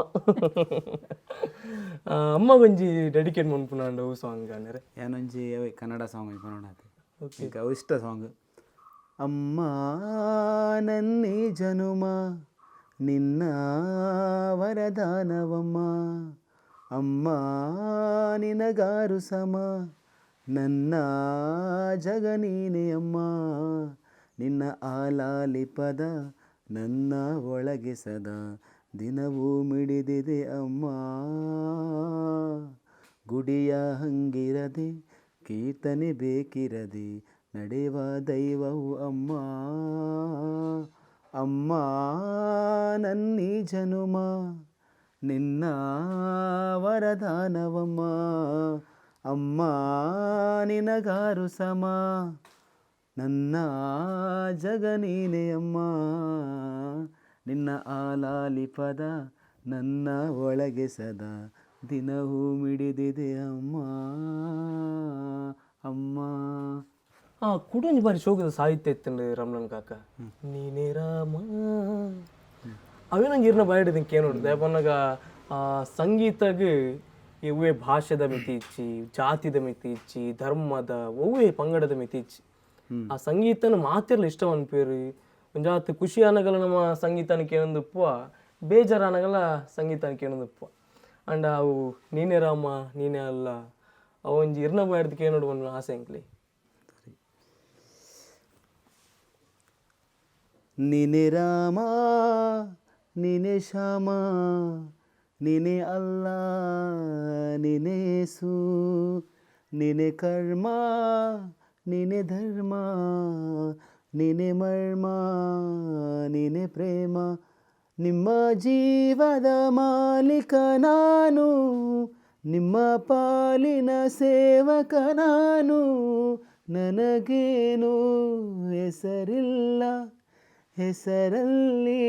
S1: ಅಮ್ಮ ಒಂಜಿ ಡೆಡಿಕೇಟ್ ಮನ್ಪುನಾಂಡ ಅವು ಸಾಂಗ್ ಅಂದ್ರೆ.
S2: ಯಾನೊಂಜಿ ಅವೇ ಕನ್ನಡ ಸಾಂಗ್ ಪನೋಡಾತೆ ಎಂಕ್ ಅವು ಇಷ್ಟ ಸಾಂಗ್. ಅಮ್ಮ ನನ್ನಿ ಜನುಮ ನಿನ್ನ ವರದಾನವಮ್ಮ ಅಮ್ಮ ನಿನಗಾರು ಸಮ ನನ್ನ ಜಗ ನೀನೆ ಅಮ್ಮ, ನಿನ್ನ ಆಲಾಲಿ ಪದ ನನ್ನ ಒಳಗೆ ಸದಾ ದಿನವೂ ಮಿಡಿದಿದೆ ಅಮ್ಮ. ಗುಡಿಯ ಹಂಗಿರದೆ ಕೀರ್ತನೆ ಬೇಕಿರದೆ ನಡೆವ ದೈವವು ಅಮ್ಮ. ಅಮ್ಮ ನನ್ನೀ ಜನುಮ ನಿನ್ನ ವರದಾನವಮ್ಮ, ಅಮ್ಮ ನಿನಗಾರು ಸಮ, ನನ್ನ ಜಗ ನೀನೆ ಅಮ್ಮ, ನಿನ್ನ ಆಲಾಲಿ ಪದ ನನ್ನ ಒಳಗೆ ಸದಾ ದಿನವೂ ಮಿಡಿದಿದೆ ಅಮ್ಮ ಅಮ್ಮ.
S1: ಆ ಕುಡೊಂಜಿ ಬಾರಿ ಶೋಕದ ಸಾಹಿತ್ಯ ಇತ್ತಂಡು ರಮಣನ್ ಕಾಕ, ನೀನೇ ರಾಮ ಅವೇ ನಂಗೆ ಇರ್ನ ಬಾಯಿಡ್ ಕೇನೋಡು. ದಯಪನ್ನಗ ಆ ಸಂಗೀತಗ್ ಇವ್ವೇ ಭಾಷೆದ ಮಿತಿ ಇಚ್ಚಿ, ಜಾತಿದ ಮಿತಿ ಇಚ್ಚಿ, ಧರ್ಮದ ಒವ್ವೇ ಪಂಗಡದ ಮಿತಿ ಇಚ್ಚಿ. ಆ ಸಂಗೀತನ ಮಾತಿರ್ಲ ಇಷ್ಟ ಅನ್ಪೇರು. ಒಂಜಾತ್ ಖುಷಿ ಆನಗಲ ನಮ್ಮ ಸಂಗೀತನ ಕೇಳೊಂದುಪ್ಪುವ, ಬೇಜಾರಾನಗಲ ಸಂಗೀತನ ಕೇಳೊಂದುಪ್ಪುವ. ಅಂಡ ಅವು ನೀನೇ ರಾಮ ನೀನೇ ಅಲ್ಲ ಅವು ಒಂಜಿ ಇರ್ನ ಬಾಯಿಡ್ದು ಕೇನೋಡು ಒಂದು ಆಸೆ ಎಂಕ್ಲೆ.
S2: ನೀನೇ ರಾಮ ನೀನೇ ಶ್ಯಾಮ ನೀನೇ ಅಲ್ಲ ನೀನೇಸು, ನೀನೇ ಕರ್ಮ ನೀನೇ ಧರ್ಮ ನೀನೇ ಮರ್ಮ ನೀನೇ ಪ್ರೇಮ, ನಿಮ್ಮ ಜೀವದ ಮಾಲೀಕ ನಾನು, ನಿಮ್ಮ ಪಾಲಿನ ಸೇವಕ ನಾನು, ನನಗೇನು ಹೆಸರಿಲ್ಲ ಹೆಸರಲ್ಲಿ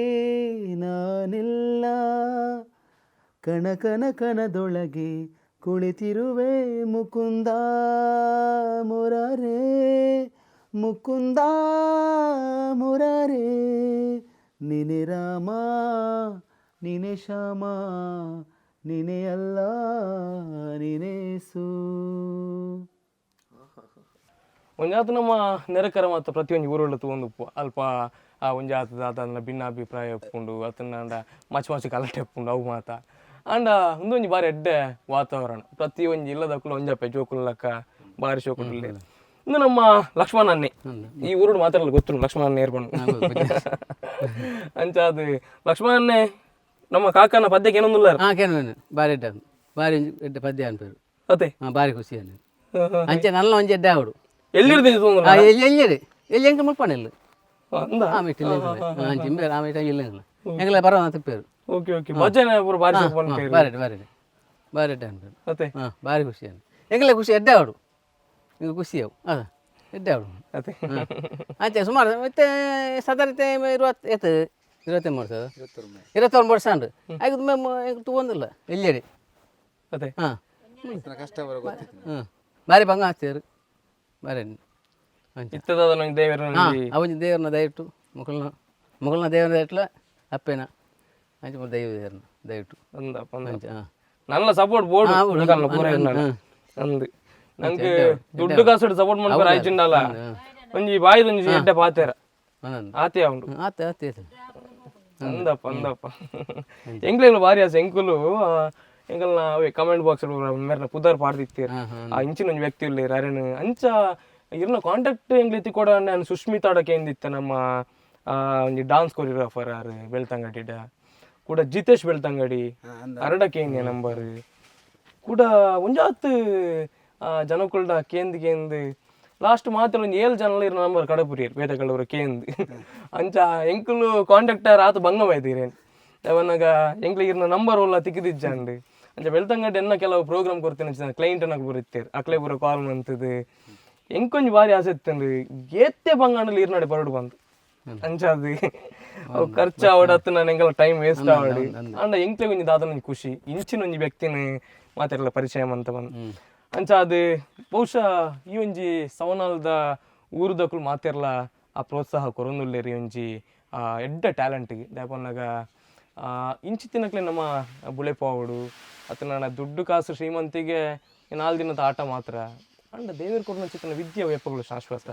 S2: ನಾನಿಲ್ಲ, ಕಣ ಕಣ ಕಣದೊಳಗೆ ಕುಳಿತಿರುವೆ ಮುಕುಂದ ಮುರಾರೇ ಮುಕುಂದ ಮುರಾರೇ, ನೀನೇ ರಾಮ ನೀನೇ ಶ್ಯಾಮ ನೀನೇ ಅಲ್ಲ ನೀನೇಸು.
S1: ಒಂಜಾತ ನಮ್ಮ ನೆರೆಕರ ಮತ್ತು ಪ್ರತಿಯೊಂದು ಊರುಳ್ಳ ತೂವೊಂದುಪ್ಪು ಅಲ್ಪ ಆ ಒಂಜಾತದ ಆತನ ಭಿನ್ನಾಭಿಪ್ರಾಯ ಉಪ್ಪುಂಡು, ಅತನ ಮಚ್ ಮಚ್ ಗಲಾಟೆ ಉಪ್ಪುಂಡು ಅವು ಮಾತ. ಆಂಡ ಉಂದೊಂಜಿ ಬಾರಿ ಎಡ್ಡೆ ವಾತಾವರಣ, ಪ್ರತಿಯೊಂಜಿ ಇಲ್ಲದಕ್ಕುಲ ಒಂಜಪ್ಪೆ ಜೋಕುಲಕ್ಕ ಬಾರಿ ಶೋಕುಂಡು. ಇನ್ನು ನಮ್ಮ ಲಕ್ಷ್ಮಣ ಅನ್ನೆ ಈ ಊರುಡು ಮಾತಾಡಲ್ಲ ಗೊತ್ತುಂಡು ಲಕ್ಷ್ಮಣ ಅನ್ನೆ ಏರ್ಪಂಡು ಅಂಚಾದ್ ಲಕ್ಷ್ಮಣ ಅನ್ನೆ ನಮ್ಮ ಕಾಕನ ಪದ್ಯಕ್ಕೆ ಏನೊಂದುಲ್ಲ.
S4: ಹಾಂ ಕೇನು ಬಾರಿ ಎಡ್ಡೆ, ಬಾರಿ ಎಡ್ಡೆ ಪದ್ಯ ಅನ್ಪೇರು.
S1: ಅದೇ
S4: ಹಾಂ ಬಾರಿ ಖುಷಿ ಅನ್ನ ಅಂಚೆ ನಲ್ಲ ಒಂಜಿ ಎಡ್ಡೆ ಆವಡು.
S1: ಎಲ್ಲಿರ್ತೀನಿ?
S4: ಎಲ್ಲಿ ಎಲ್ಲಿ ಎಲ್ಲಿ ಎಂಕ ಮುಲ್ಪಣ ಇಲ್ಲ.
S1: ಅಂದ
S4: ಆ ಮಿಟ್ಟು ಇಲ್ಲ, ಅಂಚೆ ಇಂಬೇರು ಆ ಮಿಟ್ಟು ಇಲ್ಲ ಎಂಕಲ ಬರೋ ತಿಪ್ಪೇರು.
S1: ಓಕೆ ಓಕೆ, ಭಜನೆ ಪೂರ ಬಾರಿ ಸೊಪ್ಪು ಅನ್ಪೇರು.
S4: ಬಾರಿ ಎಡ್ಡೆ, ಬಾರಿ ಎಡ್ಡೆ, ಬಾರಿ ಎಡ್ಡೆ ಅನ್ಪೇರು.
S1: ಅದೇ
S4: ಹಾಂ ಬಾರಿ ಖುಷಿ ಅನ್ನ ಎಂಕಲ ಖುಷಿ ಎಡ್ಡೆ ಆವಡು, ನಿಂಗೆ ಖುಷಿ ಅವು ಅದ ಎಡ್ಡೆ ಆವಡು.
S1: ಅದೇ
S4: ಅಂಚೆ ಸುಮಾರು ಮತ್ತೆ ಸಾಧಾರಣ ಇರುವತ್ತು ಎತ್ತು 23 ವರ್ಷ 21 ವರ್ಷ ಅಂಡು ಆಗ ಎಂಕ್ ತೂವೊಂದಿಲ್ಲ ಎಲ್ಲಿಯಡಿ.
S1: ಅದೇ
S4: ಹಾಂ
S2: ಕಷ್ಟ ಬರೋ ಗೊತ್ತಿತ್ತು.
S4: ಹಾಂ ಬಾರಿ ಬಂಗ ಹಾಕ್ತೇರು ಬಾರಿ ಅಂಚೆ.
S1: ಇತ್ತದ ನಂಗೆ ದೇವರ
S4: ಹಾಂ ಅವಂಜಿ ದೇವ್ರನ್ನ ದಯವಿಟ್ಟು ಮುಕಲ್ನ ಮುಕಲ್ನ ದೇವ್ರನ್ನ ದಯವಿಟ್ಲ ಅಪ್ಪೇನ ಅಂಚೆ ಮೂಲ ದೈವ ದೇವ್ರನ್ನ ದಯವಿಟ್ಟು.
S1: ಅಂದಪ್ಪ ಅಂದ.
S4: ಅಂಚೆ ಹಾಂ
S1: ನನ್ನ ಸಪೋರ್ಟ್ ಬೋರ್ಡ್
S4: ಹಾ, ಬೋರ್ಡ್.
S1: ಪೂರ ಇರ್ನಾಡ. ಅಂದ್ ನಂಗೆ ದುಡ್ಡು ಕಾಸು ಸಪೋರ್ಟ್ ಮಾಡ್ತಾರೆ ಆಯ್ಚಿಂಡಲ್ಲ, ಒಂಜಿ ಬಾಯಿದ ಒಂಜಿ ಎಡ್ಡೆ ಪಾತೇರ
S4: ಒಂದೊಂದು
S1: ಆತೆ ಉಂಡು.
S4: ಆತ ಆತ ಆತ.
S1: ಅಂದಪ್ಪ ಅಂದಪ್ಪ, ಎಂಕ್ಲೆಲ್ಲ ಬಾರಿ ಆಸೆ. ಎಂಕುಲು ಎಂಕಲ್ನ ಅವೇ ಕಮೆಂಟ್ ಬಾಕ್ಸ್ ಮೇರ್ನ ಪುದರ್ ಪಾಡ್ದಿತ್ತೀರ್. ಆ ಇಂಚಿನ ಒಂಜಿ ವ್ಯಕ್ತಿ ಉಲ್ಲೇರ್ ಅರೆನ್ ಅಂಚ ಇರ್ನ ಕಾಂಟ್ಯಾಕ್ಟ್ ಎಂಗ್ಲಿತ್ತಿ ಕೊಡ. ನಾನು ಸುಷ್ಮಿತಾಡ ಕೇಂದಿತ್ತೆ ನಮ್ಮ ಒಂಜಿ ಡಾನ್ಸ್ ಕೊರಿಯೋಗ್ರಾಫರ್ ಆರ್ ಬೆಳ್ತಂಗಡಿಡ ಕೂಡ ಜಿತೇಶ್ ಬೆಳ್ತಂಗಡಿ ಅರಡ ಕೇಂದ್ರ ನಂಬರ್ ಕೂಡ ಒಂಜಾತ್ ಜನಕುಲ್ಡ ಕೇಂದ್ ಕೇಂದ್ ಲಾಸ್ಟ್ ಮಾತ್ರ ಒಂಜಿ 7 ಜನ ಇರ್ನ ನಂಬರ್ ಕಡಪುರಿಯರ್ ಬೇತೆ ಕಡಪುರ ಕೇಂದ್. ಅಂಚ ಎಂಕುಲು ಕಾಂಟ್ಯಾಕ್ಟರ್ ಆತ ಭಂಗ ಮೈತೀರೇನು ಅವನಾಗ ಎಂಕ್ಲು ಇರ್ನ ನಂಬರ್ ಉಲ್ಲ ತಿಕ್ಕಿದಿಜ್ಜಂಡ್. ಅಂಚ ಬೆಳ್ತಂಗಡಿ ಎನ್ನ ಕೆಲವು ಪ್ರೋಗ್ರಾಮ್ ಕೊಡ್ತೇನೆ ಕ್ಲೈಂಟ್ ಅನ್ನ ಬರುತ್ತೇರ್ ಅಕ್ಲೆ ಪೂರ ಕಾಲ್ ಮಂತದು. ಎಂಕೊಂಜಿ ಬಾರಿ ಆಸೆ ಇತ್ತಂಡು ಏತ್ತೆ ಬಂಗಾಂಡಲ್ಲಿ ಇರ್ನಾಡೆ ಬರಡು ಬಂದು ಅಂಚಾದು ಅವು ಖರ್ಚು ಆವಡತ್ತು ನಾನು ಎಂಗೆಲ್ಲ ಟೈಮ್ ವೇಸ್ಟ್ ಆವಡು. ಅಂಡ ಎಂಕ್ಲೆ ಒಂಜಿ ದಾದನ ಒಂಜಿ ಖುಷಿ ಇಂಚಿನ ಒಂಜಿ ವ್ಯಕ್ತಿನ ಮಾತೆಲ್ಲ ಪರಿಚಯ ಅಂತ ಬಂದು. ಅಂಚ ಅದು ಬಹುಶಃ ಈ ಒಂಜಿ ಸವನಾಲ್ದ ಊರುದಕ್ಕಲು ಮಾತೆರ್ಲ ಆ ಪ್ರೋತ್ಸಾಹ ಕೊರೊಂದುಲ್ಲೇರಿ ಒಂಜಿ ಎಡ್ಡೆ ಟ್ಯಾಲೆಂಟ್ಗೆ. ದಾಯಪನ್ನಗ ಇಂಚಿತ್ತಿನಕ್ಲೆ ನಮ್ಮ ಬುಳೆಪಾವಡು ಅತ್ತ ನನ್ನ ದುಡ್ಡು ಕಾಸು ಶ್ರೀಮಂತಿಗೆ 4 ದಿನದ ಆಟ ಮಾತ್ರ. ಅಂಡ ದೇವರು ಕೊಡನ ಚಿತ್ತನ ವಿದ್ಯೆ ವ್ಯಾಪಗಳು ಶಾಶ್ವತ.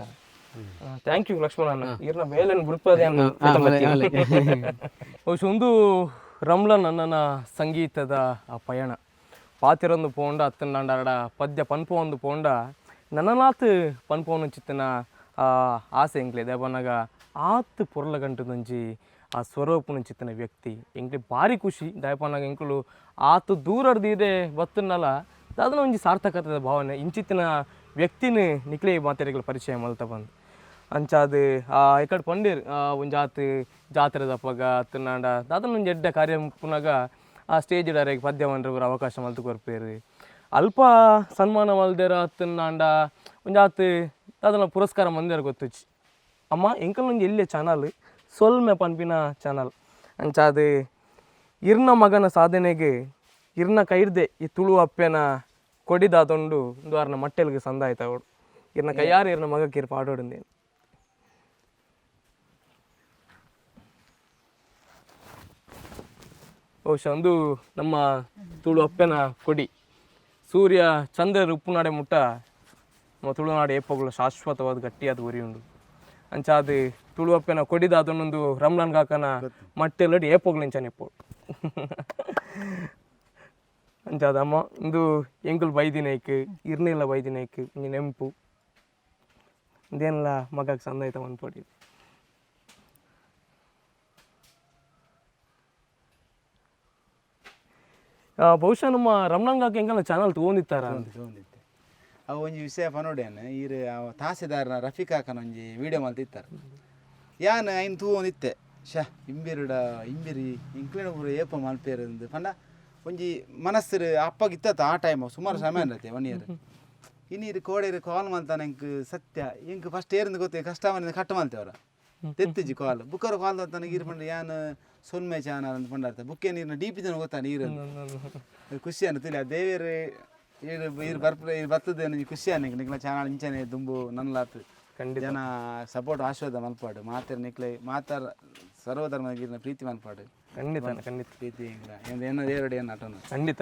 S1: Thank you Lakshmana ಅಣ್ಣ, ಇರ್ನ ಬೇಲೆನ್ ಬುಡ್ಪದೆ. ಬಹುಶಃ ಒಂದು ರಮ್ಲನ್ ಅಣ್ಣನ ಸಂಗೀತದ ಆ ಪಯಣ ಪಾತಿರೊಂದು ಪೋಂಡ ಅತ್ತಂಡ ಅರಡ ಪದ್ಯ ಪನ್ಪು ಒಂದು ಪೋಂಡ ನನನಾತ್ ಪನ್ಪವನ ಚಿತ್ತನ ಆಸೆ ಎಂಕ್ಲೆ ದೇವನಾಗ ಆತ್ ಪೊರ್ಲ ಗಂಟದೊಂಜಿ ಆ ಸ್ವರೂಪನ ಚಿತ್ತನ ವ್ಯಕ್ತಿ ಎಂಕ್ಲೆ ಭಾರಿ ಖುಷಿ. ದಯಪನಾಗ ಎಂಕುಲು ಆತ್ ದೂರಡ್ದಿದೆ ಬತ್ತನಲ್ಲ ದಾದನ ಒಂಜಿ ಸಾರ್ಥಕತೆದ ಭಾವನೆ ಇಂಚಿತ್ತಿನ ವ್ಯಕ್ತಿನ ನಿಕ್ಲೆ ಮಾತೆರೆಗಳ ಪರಿಚಯ ಮಲ್ತ ಬಂದು ಅಂಚಾದ್ ಎಕಡೆ ಪಂಡೇರ್ ಒಂಜಾತ್ ಜಾತ್ರೆದ ಅಪ್ಪಗ ತಿನ್ನಾಂಡ ದಾದನ ಒಂಜಿ ಎಡ್ಡೆ ಕಾರ್ಯ ಪುನಗ ಆ ಸ್ಟೇಜ್ ಡಾರೆಗ್ ಪದ್ಯ ಪನ್ರೆ ಅವಕಾಶ ಮಲ್ತ್ ಕೊರ್ಪೇರು. ಅಲ್ಪ ಸನ್ಮಾನ ಮಲ್ದೇರ ತಿನ್ನಾಂಡ ಒಂಜಾತ್ ದಾದನ ಪುರಸ್ಕಾರ ಮಂದೇರ ಗೊತ್ತುಚ್ಚಿ. ಅಮ್ಮ ಎಂಕಲ್ ಒಂಜಿ ಎಲ್ಲೆ ಚಾನಲ್ ಸೊಲ್ಮೆ ಪನ್ಪಿನ ಚಾನಲ್. ಅಂಚಾದ್ ಇರ್ನ ಮಗನ ಸಾಧನೆಗೆ ಇರ್ನ ಕೈರ್ದೆ ಈ ತುಳು ಅಪ್ಪೆನ ಕೊಡಿದಾತೊಂಡು ಒಂದು ಆರ್ನ ಮಟ್ಟೆಲ್ಗೆ ಸಂದಾಯ್ತ ಅವಳು ಇರ್ನ ಕೈಯಾರು ಇರ್ನ ಮಗಕ್ಕೆ ಇರ್ ಪಾಡೋಡುಂದೇನು. ಬಹುಶಃ ಒಂದು ನಮ್ಮ ತುಳು ಅಪ್ಪೆನ ಕೊಡಿ ಸೂರ್ಯ ಚಂದ್ರರು ಉಪ್ಪುನಾಡೆ ಮುಟ್ಟ ನಮ್ಮ ತುಳುನಾಡು ಏಪೊಗುಲ ಶಾಶ್ವತವಾದ ಗಟ್ಟಿಯಾದ ಉರಿ ಉಂಡು. ಅಂಚಾದ್ ತುಳು ಅಪ್ಪೆನ ಕೊಡಿದಾದೊಂದು ರಮ್ಲಾನ್ ಕಾಕನ ಮಟ್ಟೆಲ್ಲಡಿ ಏಪೊಗುಲು ಇಂಚನೆ ಎಪ್ಪೋಡು. ಅಂಚಾದ ಅಮ್ಮ ಇಂದು ಎಂಕುಲು ಬೈದಿನೈಕ್ ಇರ್ನೆಲ್ಲ ಬೈದಿನೈಕ್ ಒಂಜಿ ನೆಂಪು ಇಂದೇನ್ಲ ಮಗಕ್ಕೆ ಸಂದಾಯ್ತ ಮನ್ಪೊಡಿ. ಬಹುಶಃ ನಮ್ಮ ರಮ್ಲಾನ್ ಕಾಕ ಎಂಕಲ್ನ ಚಾನಲ್ ತಗೊಂಡಿತ್ತಾರ.
S2: ತಗೊಂಡಿತ್ತೆ. ಅವು ಒಂಜಿ ವಿಷಯ ಪನೋಡೇನು ಈರ್ ಅವ ತಾಸೆದಾರನ ರಫೀಕ್ ಕಾಕನ ಒಂಜಿ ವೀಡಿಯೋ ಮಲ್ತಿತ್ತಾರೆ. ಯಾನ್ ಐನ್ ತೂವೊಂದಿತ್ತೆ, ಶ ಇಂಬಿರುಡ ಇಂಬಿರಿ ಇಂಕ್ಲೆನ ಪೂರ ಏಪ ಮಲ್ಪೇರು ಅಂದ್ ಪಂಡ ಒಂಜಿ ಮನಸ್ಸು ಅಪ್ಪಗೆ ಇತ್ತತ್ತ ಆ ಟೈಮ್ ಸುಮಾರು ಸಮಯ ಇರತ್ತೆ ಒನ್ ಇಯರ್. ಇನ್ನೀರು ಕೋಡೇರು ಕಾಲ್ ಮಲ್ತಾನೆ ಎಂಕ್ ಸತ್ಯ ಎಂಕ್ ಫಸ್ಟ್ ಏರಿಂದ ಗೊತ್ತೇ ಕಸ್ಟಮರ್ ಕಟ್ ಮಲ್ತೇವರ ತೆತ್ತಿಜಿ ಕಾಲ್ ಬುಕ್ಕರ್ ಕಾಲ್ ತಾನೆ ಈರು ಪಂಡ ಯಾನ್ ಸೊನ್ಮೆ ಚಾನಲ್ ಅಂತ ಪಂಡಾರ್ತ ಬುಕ್ಕೆ ನೀರಿನ ಡಿ ಪಿ ಜನ ಗೊತ್ತಾ ನೀರು ಅದು ಖುಷಿ ಅನ್ನ ಆ ದೇವೇರು ಈರು ಈರು ಬರ್ಪ ಈರು ಬರ್ತದೆ ನನಗೆ ಖುಷಿ ಅನ್ನ ನಿಕ್ಲ ಚಾನಲ್ ಇಂಚನೆ ದುಂಬು ನನ್ಲಾತ್
S1: ಖಂಡಿತ.
S2: ಜನ ಸಪೋರ್ಟ್ ಆಶೀರ್ವಾದ ಮಲ್ಪಾಡು ಮಾತಾರ ನಿಕ್ಲೆ ಮಾತಾರ ಸರ್ವಧರ್ಮದ ಪ್ರೀತಿ ಮಲ್ಪಾಡು.
S1: ಖಂಡಿತ ಖಂಡಿತ.
S2: ಪ್ರೀತಿ ಏನ ದೇವರಡಿ ಏನು ಆಟೋನು.
S1: ಖಂಡಿತ,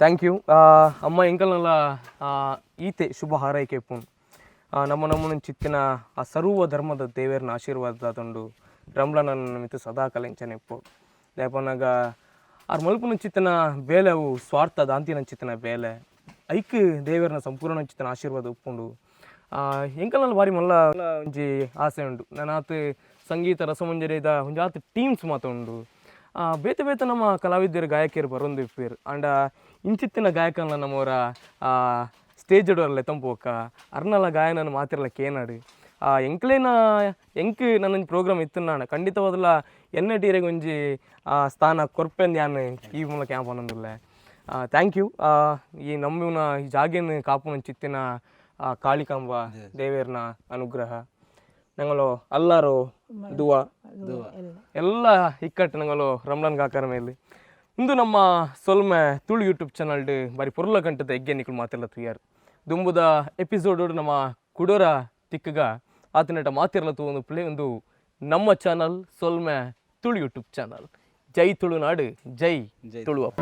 S1: thank you ಅಮ್ಮ. ಎಂಕಲ್ನಲ್ಲ ಈತೆ ಶುಭ ಹಾರೈಕೆ ಪುಣ್ ನಮ್ಮ ನಮ್ಮನ ಚಿತ್ತಿನ ಆ ಸರ್ವ ಧರ್ಮದ ದೇವರನ್ನ ಆಶೀರ್ವಾದ ತಂಡು ರಂಬ್ಲಾನ ಮಿತ್ತು ಸದಾ ಕಾಲ ಇಂಚನೆ ಇಪ್ಪು. ಲೇಪನಾಗ ಆರ್ ಮಲ್ಪುನ ಚಿತ್ತನ ಬೇಲೆ ಅವು ಸ್ವಾರ್ಥ ದಾಂತಿನ ಚಿತ್ತನ ಬೇಲೆ ಐಕ್ ದೇವರನ್ನ ಸಂಪೂರ್ಣ ಚಿತ್ತನ ಆಶೀರ್ವಾದ ಉಪ್ಪುಂಡು. ಎಂಕಲ್ನಲ್ಲಿ ಭಾರಿ ಮಲ್ಲ ಒಂಜಿ ಆಸೆ ಉಂಡು. ನನಾತ್ ಸಂಗೀತ ರಸಮಂಜರಿದ ಒಂಜಾತ್ ಟೀಮ್ಸ್ ಮಾತ ಉಂಡು. ಬೇತೆ ಬೇತೆ ನಮ್ಮ ಕಲಾವಿದರು ಗಾಯಕಿಯರು ಬರೊಂದು ಇಪ್ಪೇರು. ಆಂಡ ಇಂಚಿತ್ತಿನ ಗಾಯಕನ ನಮ್ಮವರ ಸ್ಟೇಜ್ ಡೋರ್ಲೆ ತಂಪೋಕ ಅರ್ನಲ ಗಾಯನನ ಮಾತಿರಲ ಕೇನಾಡು ಎಂಕ್ಲೇನ ಎಂಕ್ ನನ್ನ ಪ್ರೋಗ್ರಾಮ್ ಇತ್ತು. ನಾನು ಖಂಡಿತವಾದಲ ಎನ್ನ ಟೀರೆಗ್ ಒಂಜಿ ಸ್ಥಾನ ಕೊರ್ಪೆಂದ್ ಯಾನ್ ಈ ಮೂಲಕ ಯಾನ್ ಪನೊಂದುಲ್ಲೆ. Thank you. ಈ ನಮ್ಮೂನ ಈ ಜಾಗೆನ್ ಕಾಪುನ ಚಿತ್ತಿನ ಕಾಳಿಕಾಂಬ ದೇವೇರ್ನ ಅನುಗ್ರಹ ನಂಗಲು ಅಲ್ಲಾರೋ ದುವಾ ಎಲ್ಲ ಇಕ್ಕಟ್ಟು ನಂಗಲು ರಮ್ಲಾನ್ ಕಾಕರ ಮೇಲೆ. ಇಂದು ನಮ್ಮ ಸೊಲ್ಮೆ ತುಳು ಯೂಟ್ಯೂಬ್ ಚಾನಲ್ಡ್ ಬಾರಿ ಪೊರ್ಲ ಗಂಟದ ಎಗ್ಗೆ ನಿಕುಲು ಮಾತೆಲ್ಲ ತುಯ್ಯಾರ್. ದುಂಬುದ ಎಪಿಸೋಡ್ ನಮ್ಮ ಕುಡೋರ ತಿಕ್ಕಗ ಆತನಟ ಮಾತಿರಲ ತೂ ಒಂದು ಪ್ಲೇ ಒಂದು ನಮ್ಮ ಚಾನಲ್ ಸೊಲ್ಮೆ ತುಳು ಯೂಟ್ಯೂಬ್ ಚಾನಲ್. ಜೈ ತುಳುನಾಡು, ಜೈ
S2: ಜೈ
S1: ತುಳುವಪ್ಪ.